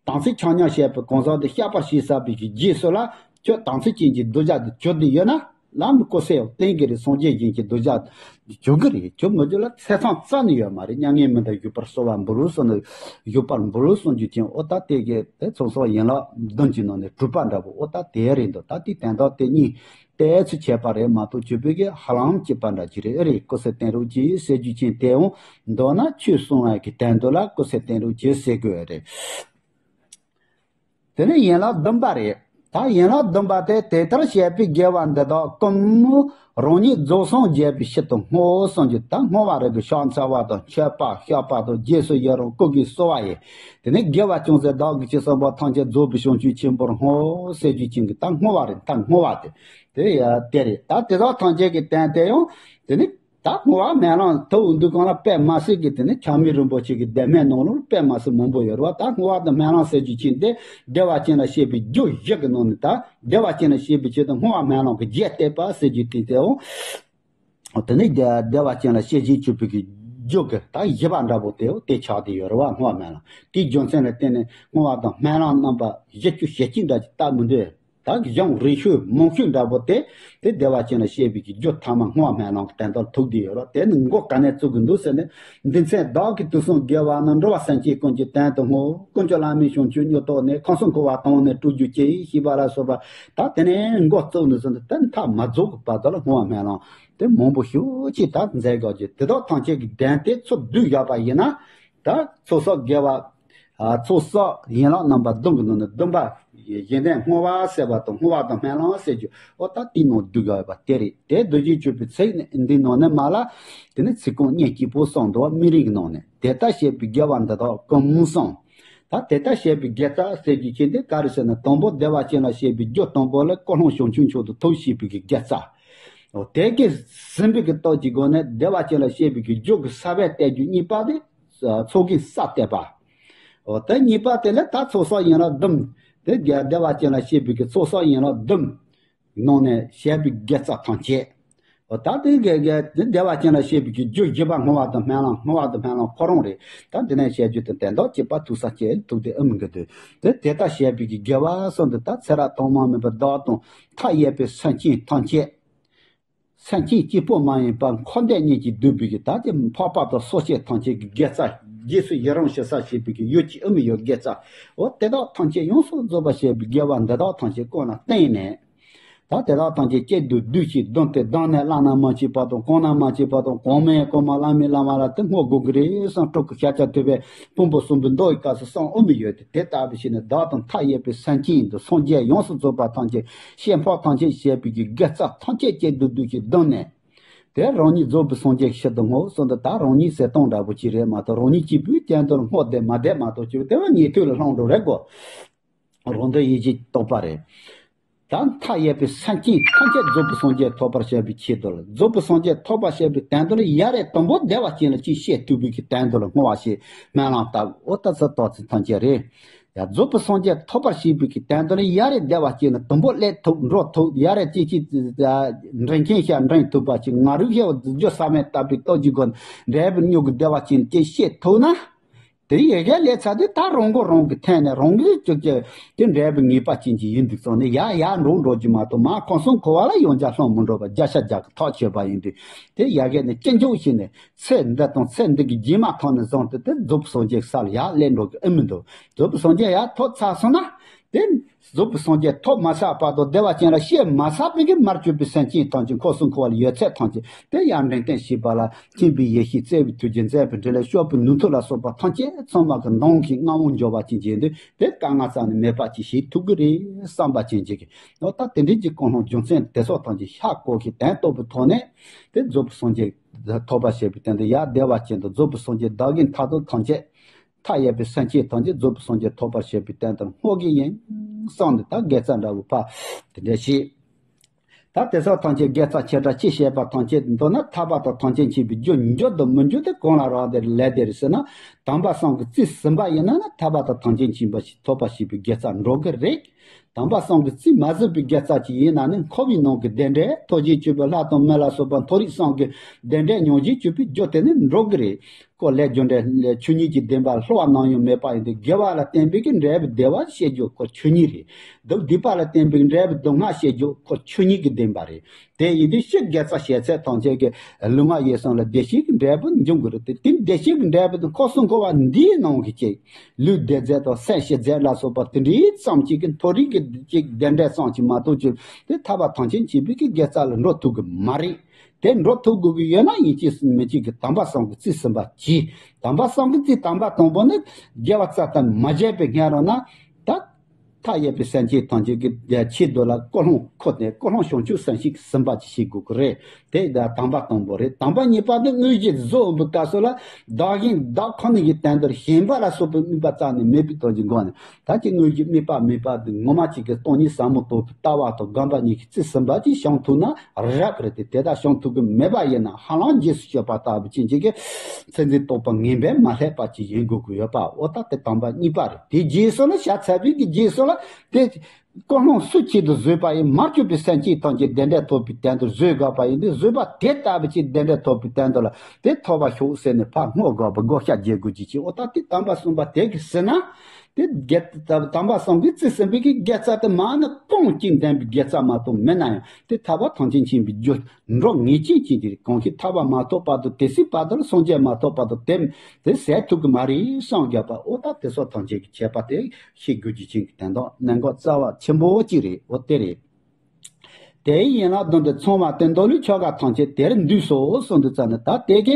དམ་ཚིག་ཆ་མཉམ་བྱས་པའི་གང་ཟག་དེ་བཤགས་པ་བྱས་ཚར་བའི་གི་རྗེས་སུ་ལ་ཁྱོད་དམ་ཚིག་ཅན་གྱི་གདུལ་བྱ་དེ་གྱུར་ཏེ་ཡོད་ན། ལམ་ཀུ་སེ་ཡང་བསྟན་གྱི་རེད། སངས་རྒྱས་གཞན་གྱི་གདུལ་བྱ་གྱུར་གི་རེད། གྱུར་མི་གྱུར་ལ་ཚད་མཚམས་རྩ་ནས་ཡོད་མ་རེད། མྱ་ངན་མི་འདའ་བཞུགས་པར་གསོལ་བ་འབུལ་ལོ་གསུངས་ནས། བཞུགས་པར་འབུལ་ལོ་གསུངས་རྒྱུ་ཅན། ཨོ་ད་དེ་གའི་དེ་ཚོགས་གསོག་ཡན་ལག་བདུན་གྱི་ནང་ནས་དྲུག་པ་འདྲ་པོ། ཨོ་ད་དེ་རེད་འདུག་ད་དེའི་དོན་དག་དེ་གཉིས་ཏོག་ཙམ་ཁྱད་པར་རེད་མ་གཏོགས། ཆོས་པའི་གི་ཧ་ལམ་གཅིག་པ་འདྲ་ཅིག་རེད། ཨེ་རེད། ཀུ་སེ་བསྟན་རོགས་གྱིས་ཟེར་རྒྱུ་ཅན་དེའང་མདོར་ན་ཆོས་གསུང་བ་གི་དོན་དུ་ལ་ཀུ་སེ་བསྟན་རོགས་གྱིས་ཟེར་དགོས་རེད། དེ་ནས་ཡན་ལག་བདུན་པ་རེད། ད་ཡན་ལག་བདུན་པ་དེ། དེ་ལྟར་བཤད་པའི་དགེ་བ་འདི་དག་ཀུན་རང་ཉིད་རྫོགས་སངས་རྒྱས་པའི་ཕྱིར་དུ་བསྔོ་གསུངས་རྒྱུ། ད་བསྔོ་བ་རེད་གི། ཕྱག་འཚལ་བ་དང་མཆོད་པ་བཤགས་པ་དང་རྗེས་སུ་ཡི་རང་བསྐུལ་གྱིས་གསོལ་བ་ཡི། དེ་ནས་དགེ་བ་ཅུང་ཟད་བདག་གིས་ཅི་བསགས་པ་ཐམས་ཅད་རྫོགས་པའི་བྱང་ཆུབ་ཆེན་པོར་བསྔོ་ཟེར་རྒྱུ་ཅན་གྱི་ད་བསྔོ་བ་རེད། ད་བསྔོ་བ་དེ་དེ་ཡ་དེ་རེད། ད་དེ་དག་ཐམས་ཅད་ཀྱི་དོན་དེ་ཡང་དེ་ནི། ད་བསྔོ་བ་སྨོན་ལམ་ཐོབ་འདུག་གང་ལ་དཔེ་མ་སྲིད་ཀྱི། དེ་ནི་ཆགས་མེད་རིན་པོ་ཆེ་གི་སྡེ་སྨད་ནང་ལོགས་དཔེ་མ་སྲིད་མང་པོ་ཡོད་རེད་བ། ད་བསྔོ་བ་དང་སྨོན་ལམ་ཟེར་རྒྱུ་ཅན་དེ་བདེ་བ་ཅན་ལ་བཤད་པའི་རྒྱུ་བཞི་གི་ནང་ནས། ད་བདེ་བ་ཅན་ལ་བཤད་པའི་ཆེད་དུ་བསྔོ་བ་སྨོན་ལམ་གྱི་རྒྱས་བསྡུས་པ་ཟེར་རྒྱུ་དེ་དེའོ། དེ་ནི་བདེ་བ་ཅན་ལ་བཤད་བྱེད་གཅིག་པུ་གི་རྒྱུ་གི་ད་བཞི་པ་འདྲ་པོ་དེའོ། དེ་ཆགས་བསྡད་ཡོད་རེད་བ། བསྔོ་བ་སྨོན་ལམ་དེའི་རྒྱུ་མཚན་ལ་བརྟེན་ནས་བསྔོ་བ་དང་སྨོན་ལམ་རྣམ་པ་བཞི་བཅུ་ཞེ་གཅིག་འདྲ་ཅིག་བཏབ་མི་འདུག་ད་གཞུང་རིང་ཤོས་མང་ཤོས་འདྲ་པོ་དེ། དེ་བདེ་བ་ཅན་ལ་བཤད་པའི་གི་རྒྱུ་ཐ་མ་བསྔོ་བ་སྨོན་ལམ་གྱི་དོན་དག་ཐུག་བསྡད་ཡོད་རེད། དེ་ནི་མགོ་ག་ནས་བཙུགས་ཀྱི་འདུག་ཟེར་ན། འདི་མཚན་བདག་གིས་དུས་གསུམ་དགེ་བ་རྣམས། འགྲོ་བ་སེམས་ཅན་ཀུན་གྱི་དོན་དུ་བསྔོ། ཀུན་ཀྱང་བླ་མེད་བྱང་ཆུབ་མྱུར་ཐོབ་ནས། ཁམས་གསུམ་འཁོར་བ་དོང་ནས་སྤྲུལ་གྱུར་ཅིག་ཞེས་པ་ལ་སོགས་པ། ད་དེ་ནས་མགོ་བཙུགས་ནས་བཟུང་སྟེ་དེ་མཐའ་མ་རྫོགས་ཀྱི་བར་དུ་ལ་བསྔོ་བ་སྨོན་ལམ་དེ་མང་པོ་ཞེ་ཅིག་ད་མཛད་དགོས་ཀྱི། དེ་དག་ཐམས་ཅད་ཀྱི་དོན་དེ་ཚུར་བསྡུས་བཞག་པ་ཡིན་ན། ད་ཚོགས་གསོག་དགེ་བ། ཨ། ཚོགས་གསོག་ཡན་ལག་རྣམ་པ་བདུན་གྱི་ནང་ནས་བདུན་པ། གཞན་དོན་བསྔོ་བ་ཟེར་བ་དང་། བསྔོ་བ་དང་སྨོན་ལམ་ཟེར་རྒྱུ། ཨོ་ད་དེའི་ནང་བསྡུས་ཡོད་པ་དེ་རེད། དེ་བསྡུ་བྱའི་སྤྱོད་པའི་ཚིག་ནི་འདིའི་ནང་ནས་མ་ལ། དེ་ནི་ཚིག་རྐང་གཉིས་གཅིག་པོ་གསུངས་འདུག་དམིགས་རིམ་གྱི་ནང་ནས། དེ་ལྟར་བཤད་པའི་དགེ་བ་འདི་དག་ཀུན་གསུངས། ད་དེ་ལྟར་བཤད་པའི་དགེ་རྩ་ཟེར་རྒྱུ་ཅན་དེ་ག་རེ་ཟེར་ན། དང་པོ་བདེ་བ་ཅན་ལ་བཤད་པའི་རྒྱུ་དང་པོ་ལ་ཀུན་སློང་བྱང་ཆུབ་མཆོག་ཏུ་ཐོབ་བྱེད་པའི་གི་དགེ་རྩ། ཨོ་དེ་གི་ཟིན་པའི་གི་སྟོབས་ཀྱི་སྒོ་ནས་བདེ་བ་ཅན་ལ་བཤད་པའི་གི་རྒྱུ་གི་ས་བོན་གཏད་རྒྱུ་གཉིས་པ་དེ། ཚོགས་ཀྱི་ས་གཏད་པ། འོ་དེ་གཉིས་པ་དེ་ལ་ད་ཚོགས་གསོག་ཡན་ལག་བདུན། དེ་བདེ་བ་ཅན་ལ་བཤད་པའི་གི་ཚོགས་གསོག་ཡན་ལག་བདུན་ནང་ནས་བཤད་པའི་དགེ་རྩ་ཐམས་ཅད། འོ་ད་དེ་གི་གི་དེ་བདེ་བ་ཅན་ལ་བཤད་པའི་གི་རྒྱུ་བཞི་པ་བསྔོ་བ་དང་སྨོན་ལམ། བསྔོ་བ་དང་སྨོན་ལམ་ཁོ་རང་རེད། ད་དེ་ནས་བཤད་རྒྱུ་དེ་དོན་དག་གཅིག་པ་ཐུག་ས་བཅད་ཐུག་དེ་ཨེ་མི་འགི་དུས། དེ་དེ་ལྟར་བཤད་པའི་གི་དགེ་བ་གསུམ་དེ་ད་ཚེ་རབས་ཐོག་མ་མེད་པའི་བདག་དང་མཐའ་ཡས་པའི་སེམས་ཅན་ཐམས་ཅད། སེམས་ཅན་གཅིག་པོ་མ་ཡིན་པར་འཁོར་འདས་གཉིས་ཀྱིས་བསྡུས་པའི་གི། ད་དེ་འཕགས་པ་དང་སོ་སྐྱེ་ཐམས་ཅད་ཀྱི་དགེ་རྩ། རྗེས་སུ་ཡི་རང་ཞུ་ས་བྱེད་པའི་གི་ཡོད་ཀྱི་ཨེ་མི་ཡོད་དགེ་རྩ། འོ་དེ་དག་ཐམས་ཅད་ཡོངས་སུ་རྫོགས་པར་བྱེད་པའི་དགེ་བ་འདི་དག་ཐམས་ཅད་ཀུན་ལ་བརྟེན་ནས། ད་དེ་དག་ཐམས་ཅད་གཅིག་ཏུ་བསྡུས་ཤིང་བསྡོམས་ཏེ། བདག་ནི་བླ་ན་མ་མཆིས་པ་དང་། གོང་ན་མ་མཆིས་པ་དང་། གོང་མའི་གོང་མ་བླ་མའི་བླ་མ་ལ་དེ་བསྔོ་དགོས་ཀྱི་རེད་བསམ། སྤྲུལ་སྐུ་ཤཱཀྱ་ཐུབ་པས་ཕུང་པོ་གསུམ་པོའི་མདོ་ཡི་སྐབས་སུ་གསུངས་ཨེ་མི་ཡོད་དེ། དེ་ལྟ་བུ་ཞིག་ནི་བདག་དང་མཐའ་ཡས་པའི་སེམས་ཅན་དང་སངས་རྒྱས་ཡོངས་སུ་རྫོགས་པ་ཐམས་ཅད་ཤེས་འཕགས་ཐམས་ཅད་བྱེད་པའི་གི་དགེ་རྩ་ཐམས་ཅད་གཅིག་ཏུ་བསྡུས་ཤིང་བསྡོམས་ནས། དེ་རང་ཉིད་རྫོགས་པའི་སངས་རྒྱས་ཀྱི་ཕྱིར་དུ་བསྔོ་གསུངས་ཏེ། ད་རང་ཉིད་ཟེར་སྟངས་འདྲ་པོ་ཅིག་རེད་མ་གཏོགས། རང་ཉིད་གཅིག་པུའི་སྟེང་དུ་བསྔོ་བསྡད་མ་བསྡད་མ་གཏོགས། ཅིག་དེ་བ་ཉན་ཐོས་ལ་ལྷུང་འགྲོ་རེད་གོ། རང་དོན་ཡིད་བྱེད་རྟོགས་པ་རེད། ད་མཐའ་ཡས་པའི་སེམས་ཅན་ཐམས་ཅད་རྫོགས་པའི་སངས་རྒྱས་ཐོབ་པར་བྱ་བའི་ཆེད་དུ་ལ། རྫོགས་པའི་སངས་རྒྱས་ཐོབ་པར་བྱ་བའི་དོན་དུ་ལ་ཡ་རེ་དང་པོ་བདེ་བ་ཅན་ལ་ཅིག་བཤད་ཐུབ་པའི་གི་དོན་དུ་ལ་བསྔོ་བ་ཞིག་སྨོན་ལམ་བཏབ། འོ་ད་ཚོ་ཏོག་ཙམ་ཐམས་ཅད་རེད། ཡ་རྫོགས་པའི་སངས་རྒྱས་ཐོབ་པར་བྱེད་པའི་གི་དོན་དུ་ལ་ཡ་རེ་བདེ་བ་ཅན་ལ་དང་པོ་སླེབས་ཐུབ་འགྲོ་ཐུབ། ཡ་རེ་ཅིག་ཅིག་འདྲེན་མཁན་ཞིག་འདྲེན་ཐུབ་པ་ཅིག་ང་རང་ཞེས་པ་རྒྱུ་ས་མེད་བཏབ་པའི་སྟོབས་ཀྱི་སྒོ་ནས་འབྲས་བུ་མྱུ་གུ་བདེ་བ་ཅན་ཅིག་བཤད་ཐུབ་ན། དེ་ཡི་གེ་ལས་ཚ་དེ་ད་རང་མགོ་རང་གི་ཐད་ནས་རང་གིས་ཅིག་ཅིག་དེ་འབྲས་བུ་ངེས་པ་ཅན་གྱི་ཡིན་འདུག་སོང་ནས་ཡ་ཡ་འགྲོ་འགྲོ་གྱི་མ་གཏོགས། མ་ཁམས་གསུམ་འཁོར་བ་ལ་ཡང་བསྐྱར་ལྷུང་མི་འགྲོ་བར་བརྒྱ་ཆ་བརྒྱ་གི་ཐག་ཆོད་པ་ཡིན་དུས། དེ་ཡ་གེ་ནས་ཅི་འཇོག་བྱས་ནས་ཚེ་འདི་དང་ཚེ་འདི་གི་རྗེས་མ་ཐོག་ནས་བཟུང་སྟེ་དེ་རྫོགས་པའི་སངས་རྒྱས་ས་ལ་ཡར་སླེབས་འགྲོ་གི་ཨེ་མི་འདུག་རྫོགས་པའི་སངས་རྒྱས་ཡར་ཐོབ་ཚར་སོང་ན། དེ་རྫོགས་པའི་སངས་རྒྱས་ཐོབ་མ་ཚར་བར་དུ་བདེ་བ་ཅན་ལ་བཤད་མ་ཚར་བའི་གི་མར་གྱུར་པའི་སེམས་ཅན་ཐམས་ཅད་འཁོར་གསུམ་འཁོར་བ་ལ་ཡོད་ཚད་ཐམས་ཅད་དེ་ཡར་འདྲེན་བསྟན་བྱེད་པ་ལ་མཁྱེན་པའི་ཡེ་ཤེས་བརྩེ་བའི་ཐུགས་རྗེ་མཛད་པའི་འཕྲིན་ལས་སྐྱོབ་པའི་ནུས་མཐུ་ལ་སོགས་པ་ཐམས་ཅད་ཚང་མ་གི་མདུན་གྱི་མངའ་དབང་འབྱོར་བ་ཅན་གྱི་འདི་དེ་དཀའ་ངལ་རྩ་ནས་མེད་པ་ཅིག་བྱེད་ཐུབ་ཀྱི་རེད་བསམ་པ་ཅན་གྱི་གི་ཨོ་ད་དེ་འདྲའི་གི་ཀུན་སློང་རྒྱུ་མཚན་དེ་སོགས་ཐམས་ཅད་ཤ་བསྐོལ་གྱི་དོན་རྟོགས་པའི་ཐོག་ནས་དེ་རྫོགས་པའི་སངས་རྒྱས་ཐོབ་པར་བྱེད་པའི་དོན་དུ་ཡར་བདེ་བ་ཅན་དུ་རྫོགས་པའི་སངས་རྒྱས་བདག་གི་མཐའ་ཐུག་ཐམས་ཅད། མཐའ་ཡས་པའི་སེམས་ཅན་ཐམས་ཅད་རྫོགས་པའི་སངས་རྒྱས་ཐོབ་པར་བྱེད་པའི་དོན་དུ་བསྔོ་གི་ཡིན་བསམ་ནས། ད་དགེ་རྩ་འདྲ་བོ་ཕར་དེ་འདྲ་བྱས། ད་དེ་ཚོ་ཐམས་ཅད་དགེ་རྩ་ཆེ་ཕྲ་ཅི་བྱས་པ་ཐམས་ཅད་མདོར་ན་ཐར་པ་དང་ཐམས་ཅད་མཁྱེན་པའི་རྒྱུར་འགྱུར་དང་མི་འགྱུར་དེ་གང་ལ་རག་དེ་ལས་དེ་རེད་ཟེར་ན། དམ་པ་གསུམ་གྱི་རྩིས་ཟིན་པ་ཡིན་ན་ན་ཐར་པ་དང་ཐམས་ཅད་མཁྱེན་པ་ཞིག་ཐོབ་པར་བྱེད་པའི་དགེ་རྩ་འགྲོ་གི་རེད། དམ་པ་གསུམ་གྱི་རྩིས་མ་ཟིན་པའི་དགེ་རྩ་ཅིག་ཡིན་ན་ནི་འཁོར་བའི་ནང་གི་བདེ་འབྲས་ཐོབ་བྱེད་སྤྱོད་པའི་ལྷ་དང་མི་ལ་སོགས་པ་མཐོ་རིས་གསུམ་གྱི་བདེ་འབྲས་མྱོང་བྱེད་སྤྱོད་པའི་རྒྱུ་དེ་ནི་འགྲོ་གི་རེད། ཀོ་ལས་རྒྱུ་འབྲས་ཆོས་ཉིད་ཀྱི་བདེན་པ་སླུ་བ་ནམ་ཡང་མེད་པ་ཡིན་ཏེ། དགེ་བ་ལ་བརྟེན་པའི་གི་འབྲས་བུ་བདེ་བ་བཤད་རྒྱུ་ཁོ་ཆོས་ཉིད་རེད། སྡུག་སྡིག་པ་ལ་བརྟེན་པའི་འབྲས་བུ་སྡུག་བསྔལ་བཤད་རྒྱུ་ཁོ་ཆོས་ཉིད་ཀྱི་བདེན་པ་རེད། དེ་ཡིན་དུས་ཕྱི་དགེ་རྩ་བྱས་ཚད་ཐམས་ཅད་ཀྱི་ལུས་ངག་ཡིད་གསུམ་ལ་བདེ་སྐྱིད་ཀྱི་འབྲས་བུ་འབྱུང་དགོས་རེད་དེ། དེ་བདེ་སྐྱིད་ཀྱི་འབྲས་བུ་དེ་འཁོར་གསུམ་འཁོར་བ་འདིའི་ནང་གི་ཅིག་ལུས་བདེ་རྫས་དང་སེམས་ཞི་རྫས་ལ་སོགས་པ་དེ་འདྲའི་ཙམ་ཅིག་གི་མཐོ་རིས་ཀྱི་ཅིག་བདེ་འབྲས་ཙམ་ཅིག་མ་གཏོགས་ཅིག་དེ་ཐར་པ་ཐམས་ཅད་མཁྱེན་པའི་གི་དགེ་རྩ་ལ་འགྲོ་ཐུབ་གི་མ་རེད། དེ་འགྲོ་ཐུབ་དགོས་ཀྱི་ཡོད་ན་ཡིན་གཅིག་མིན་གཅིག་གི་དམ་པ་གསུམ་གྱི་རྩིས་ཟིན་པ་གྱིས། དམ་པ་གསུམ་གྱི་རྩིས་དམ་པ་དང་པོ་ནི་དགེ་བ་རྩ་ལྟར་མ་བྱས་པའི་སྔ་རོལ་ན། ད་མཐའ་ཡས་པའི་སེམས་ཅན་ཐམས་ཅད་ཀྱི་ཆེད་དུ་ལ་ཀུན་སློང་ཁོ་ནས་ཀུན་སློང་བྱང་ཆུབ་སེམས་བསྐྱེད་ཀྱི་ཟིན་པ་ཅིག་བྱེད་དགོས་ཀྱི་རེད། དེ་ད་དམ་པ་དང་པོ་རེད། དམ་པ་གཉིས་པ་ནི་དངོས་གཞི་བཟོ་འོང་བའི་སྐབས་སུ་ལ་བདག་གཞན་བདག་ཁོ་ན་གི་དོན་དུ་ཞེན་པ་ལ་སོགས་པའི་དམིགས་པ་རྩ་ནས་མེད་པའི་དོན་གྱི་སྒོ་ནས། ད་ཅི་དངོས་གཞི་དམིགས་པ་མེད་པ་དེ་ངོ་མ་ཅིག་གི་སྟོང་ཉིད་ཟབ་མོ་རྟོགས་པའི་ལྟ་བ་དང་སྒོམ་པ་གཉིས་ཀྱི་རྩིས་ཟིན་པ་ཅིག་བྱང་ཐུབ་ན་རབ་རེད་དེ། དེ་ལྟར་བྱང་ཐུབ་ཀྱི་མེད་པ་ཡིན་ན་ཧ་ལམ་རྗེས་སུ་སྤྱོད་པ་ལྟ་བུ་ཅན་ཅིག་གི་མཚན་འཛིན་རྟོག་པ་ངེས་པས་མ་བསླད་པ་ཅིག་ཡིན་དགོས་ཀྱི་ཡོད་པ། འོ་ད་དེ་དམ་པ་གཉིས་པ་རེད། དེ་རྗེས་སུ་ལ་བྱ་ཚ་བའི་གི་རྗེས་སུ་ལ་དེ་ཀུན་སློང་སུ་ཆེད་དུ་བཟོས་པ་ཡིན་མར་གྱུར་པའི་སེམས་ཅན་ཐམས་ཅད་བདེ་འབྲས་ཐོབ་པའི་དོན་དུ་བཟོས་དགོས་པ་ཡིན་དུས། བཟོས་པ་དེ་ལྟ་བུ་ཅིག་བདེ་འབྲས་ཐོབ་པའི་དོན་དུ་ལ་དེ་ཐོབ་པར་ཤོག་ཟེར་ནས་ཕར་བསྔོ་དགོས་པ་བགོ་བཤའ་རྒྱག་དགོས་ཀྱི་ཅིག་འོ་ད་དེ་དམ་པ་གསུམ་པ་དེ་གི་ཟེར་ན། དེ་དགེ་དམ་པ་གསུམ་གྱི་རྩིས་ཟིན་པའི་གི་དགེ་རྩ་དེ་མ་ནི་སྤོང་གཅིག་ལྡན་པའི་དགེ་རྩ་མ་གཏོགས་མེད་ན་ཡང་། དེ་ཐར་པ་ཐམས་ཅད་མཁྱེན་པའི་རྒྱུ་འགྲོ་ངེས་ཅན་ཅན་གྱི་རིགས། གང་གིས་ཐར་པ་མ་ཐོབ་བར་དུ་དེ་སྲིད་བར་དུ་ལ་སངས་རྒྱས་མ་ཐོབ་བར་དུ་དེ་དེ་ཟད་ཐུབ་ཀྱི་མ་རེད་བསམ་བརྒྱབ་པ། འོ་ད་དེ་སོགས་ཐམས་ཅད་ཀྱི་ཁྱད་པར་དེ་ཤེས་དགོས་རྒྱུ་ཅན་གྱི་དོན་དག་གནད་འགག་རྩ་བ་ཆེན་པོ་གཅིག་རེད། འོ་དེ་རེད། དེའི་ཡན་ལག་བདུན་དེ་ཚང་བ་སྟེ། མདོ་ལུགས་ཆོ་ག་ཐམས་ཅད་དེར་འདུས་སོ་གསུངས་འདུག་ཙ་ན། ད་དེ་གི་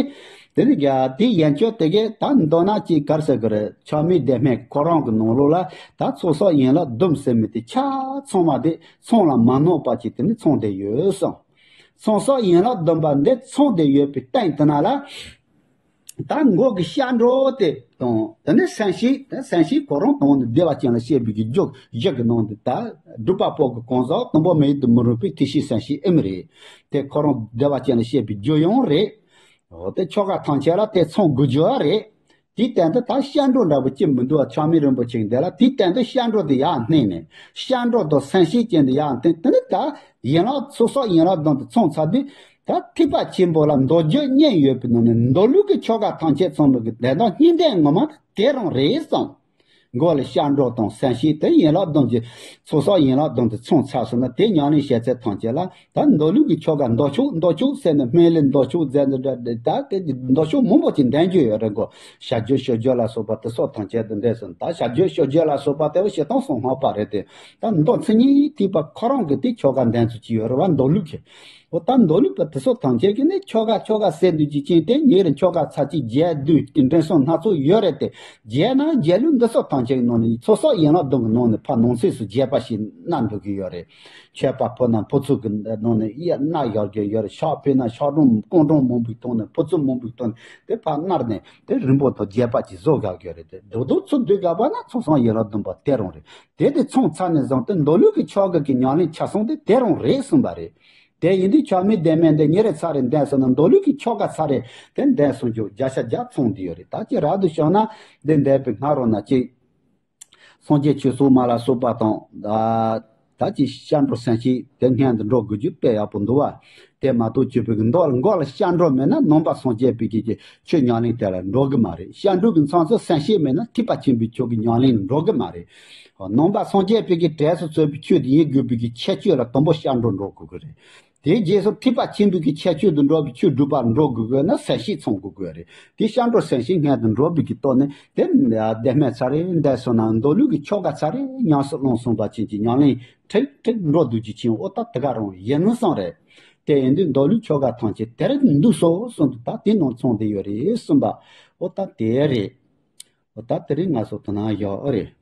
དེ་ནི་རྒྱ་དེའི་ཡན་ཆོད་དེ་གི་ད་མདོར་ན་ཅིག་ག་རེ་ཟེར་གི་རེད། ཆགས་མེད་བདེན་སྨྲས་ཁོ་རང་གི་ནང་ལོགས་ལ་ད་ཚོགས་གསོག་ཡན་ལག་བདུན་ཟེར་མི་དེ་ཆ་ཚང་བ་དེ་ཚང་ལ་མ་གནང་བ་ཅིག་དེ་ནི་ཚང་བསྡད་ཡོད་གསུངས། ཚོགས་གསོག་ཡན་ལག་བདུན་པ་འདི་ཚང་བསྡད་ཡོད་པའི་སྟེང་དེ་ན་ལ། ད་མགོ་གི་སྐྱབས་འགྲོ་དེ་དང་དེ་ནས་སེམས་བསྐྱེད། དེ་སེམས་བསྐྱེད་ཁོ་རང་དང་ནི་བདེ་བ་ཅན་ལ་བཤད་པའི་གི་རྒྱུ་བཞི་གི་ནང་དུ་ད་སྒྲུབ་པ་པོ་གི་གང་ཟག་དང་པོ་མི་ཡུལ་དུ་མི་རུང་བའི་ཐེག་ཆེན་སེམས་བསྐྱེད་ཨེ་མི་རེད། དེ་ཁོ་རང་བདེ་བ་ཅན་ལ་བཤད་པའི་རྒྱུ་ཡང་རེད། འོ་དེ་ཆོ་ག་ཐམས་ཅད་ལ་དེ་ཚང་དགོས་རྒྱུ་རེད། དེའི་སྟེང་དུ་ད་སྐྱབས་འགྲོ་འདྲ་བོ་ཅི་མི་འདུག་བ། ཆགས་མེད་རིན་པོ་ཆེ་འདི་ལ་དེའི་སྟེང་དུ་སྐྱབས་འགྲོ་དེ་ཡར་བསྣན་ནས། སྐྱབས་འགྲོ་དང་སེམས་བསྐྱེད་ཅན་དེ་ཡར་བསྣན། དེ་ནི་ད་ཡན་ལག་ཚོགས་གསོག་ཡན་ལག་བདུན་དེ་ཚང་ཚར་དུས། ད་ཐེག་པ་ཆེན་པོ་ལ་མདོ་རྒྱུད་གཉིས་ཡོད་པའི་ནང་ནས་མདོ་ལུགས་ཀྱི་ཆོ་ག་ཐམས་ཅད་ཚང་མ་གི་བདེན་དོན་གཉིས་ལྡན་ངོ་མ་དེ་རང་རེད་བསམ། མགོ་ལ་སྐྱབས་འགྲོ་དང་སེམས་བསྐྱེད་དེ་ཡན་ལག་བདུན་གྱི་ཚོགས་གསོག་ཡན་ལག་བདུན་དེ་ཚང་ཚར་སོང་ན། དེ་ཉམས་ལེན་བྱས་ཚད་ཐམས་ཅད་ལ་ད་མདོ་ལུགས་ཀྱི་ཆོ་ག་མདོ་ཕྱོགས་མདོ་ཕྱོགས་ཟེར་ནས་སྨན་བླའི་མདོ་ཕྱོགས་མཛད་འདི་འདྲ་ད་དེ་མདོ་ཕྱོགས་མང་པོ་ཅིག་འདོན་རྒྱུ་ཡོད་རེད་གོ། བྱ་རྒྱུད་སྤྱོད་རྒྱུད་ལ་སོགས་པ་དེ་སོགས་ཐམས་ཅད་དུ་འདྲེས་སོང་། ད་བྱ་རྒྱུད་སྤྱོད་རྒྱུད་ལ་སོགས་པ་དེ་བ་ཞེ་སྡང་སོགས་སྔགས་པ་རེད་དེ། ད་མདོ་མཚན་ཉིད་ཐེག་པ་ཁོ་རང་གི་དེ་ཆོ་ག་འདོན་ཚུལ་ཅིག་ཡོད་རེད་བ། མདོ་ལུགས་ཀྱི། འོ་ད་མདོ་ལུགས་པ་དེ་ཚོ་ཐམས་ཅད་ཀྱིས་ནི་ཆོ་ག་ཆོ་ག་ཟེར་འདུག་ཅིག་ཅན་དེ་ཉེ་རུ་ཆོ་ག་ཚར་གཅིག་བརྒྱད་བསྡུས་ཀྱི་འདྲེན་སོང་སྣ་ཚོགས་ཡོད་རེད་དེ། བརྒྱད་ན་བརྒྱད་ལུགས་འདི་ཚོ་ཐམས་ཅད་ཀྱི་ནང་ནས་ཚོགས་གསོག་ཡན་ལག་བདུན་གྱི་ནང་ནས་ཕར་ནང་གསེས་སུ་བརྒྱད་པ་ཞིག་གནང་འདུག་གི་ཡོད་རེད། མཆོད་པ་ཕུལ་ན་ཕུལ་ཚུལ་གྱི་ནང་ནས་གཡས་གནང་བཞག་གི་ཡོད་རེད། ཕྱག་ཕུལ་ན་ཕྱག་སྒྲུབ་སྐུ་མགྲོན་མང་པོའི་ཐོག་ནས་ཕུལ་ཚུལ་མང་པོའི་ཐོག་ནས་དེ་ཕར་གནང་ནས་དེ་རིམ་པ་དང་བརྒྱད་པ་ཅིག་བཟོ་བཞག་གི་ཡོད་རེད་དེ། འགྲོ་འདུག་ཚུར་འདུག་ག་བ་ན་ཚོགས་གསོག་ཡན་ལག་བདུན་པ་དེ་རང་རེད། དེ་དེ་ཚང་ཚར་ནས་བཟུང་སྟེ་མདོ་ལུགས་ཀྱི་ཆོ་ག་གི་ཉམས་ལེན་ཆ་ཚང་དེ་དེ་རང་རེད་གསུངས་པ་རེད། དེ་ཡིན་དུས་ཆགས་མེད་བདེན་སྨྲས་འདི་ཉིན་རེ་ཚར་རེ་འདོན་སོང་ན་མདོ་ལུགས་ཀྱི་ཆོ་ག་ཚར་རེ་དེ་འདོན་སོང་རྒྱུ་བརྒྱ་ཆ་བརྒྱ་ཚང་འདི་ཡོད་རེད། ད་ཅི་རག་ཏུ་བྱུང་ན་འདི་འདོན་པའི་སྔ་རོལ་ན་ཅིག་སངས་རྒྱས་ཆོས་ཚོགས་མ་ལ་སོགས་པ་དང་། ད་ཅི་སྐྱབས་འགྲོ་སེམས་བསྐྱེད་དེ་སྔོན་དུ་འགྲོ་དགོས་རྒྱུ་དཔེ་ཡག་པོ་འདུག་བ། དེ་མ་གཏོགས་ཆོས་པའི་གི་མདོ་ལ་མགོ་ལ་སྐྱབས་འགྲོ་མེད་ན་ནང་པ་སངས་རྒྱས་པའི་གི་ཆོས་ཉམས་ལེན་དེ་ལ་འགྲོ་གི་མ་རེད། སྐྱབས་འགྲོ་གི་མཚམས་སུ་སེམས་བསྐྱེད་མེད་ན་ཐེག་པ་ཆེན་པོའི་ཆོས་ཀྱི་ཉམས་ལེན་འགྲོ་གི་མ་རེད། ནང་པ་སངས་རྒྱས་པའི་གི་གྲས་སུ་ཚུད་པའི་ཆོས་དེ་ཡིན་དགོས་པའི་གི་ཁྱད་ཆོས་ལ་དང་པོ་སྐྱབས་འགྲོ་འགྲོ་དགོས་ཀྱི་རེད། དེའི་རྗེས་སུ་ཐེག་པ་ཆེན་པོའི་གི་ཁྱད་ཆོས་དུ་འགྲོ་བའི་ཆོས་སྒྲུབ་པར་འགྲོ་དགོས་དགོས་ན་སེམས་བསྐྱེད་ཚང་དགོས་དགོས་རེད། དེ་སྐྱབས་འགྲོ་སེམས་བསྐྱེད་སྔོན་དུ་འགྲོ་བའི་གི་ཐོག་ནས་དེ་བདེན་སྨྲས་ཚར་རེ་འདོན་སོང་ན་མདོ་ལུགས་ཀྱི་ཆོ་ག་ཚར་རེ་ཉམས་སུ་བླངས་སོང་བ་ཅན་གྱི་ཉམས་ལེན་ཁྲིག་ཁྲིག་འགྲོ་འདུག་ཅིག་ཕྱིན། འོ་ད་དེ་ག་རང་ཡིན་ནི་བསམ་རེད། དེ་ཡིན་དུས་མདོ་ལུགས་ཆོ་ག་ཐམས་ཅད་དེར་འདུས་སོ་གསུངས་འདུག་ད་དེ་ནང་ཚང་དེ་ཡོད་རེད་གསུངས་པ། འོ་ད་དེ་རེད། འོ་ད་དེ་རིང་ང་ཚོ་དོ་སྣང་ཡག་ཨ་རེད།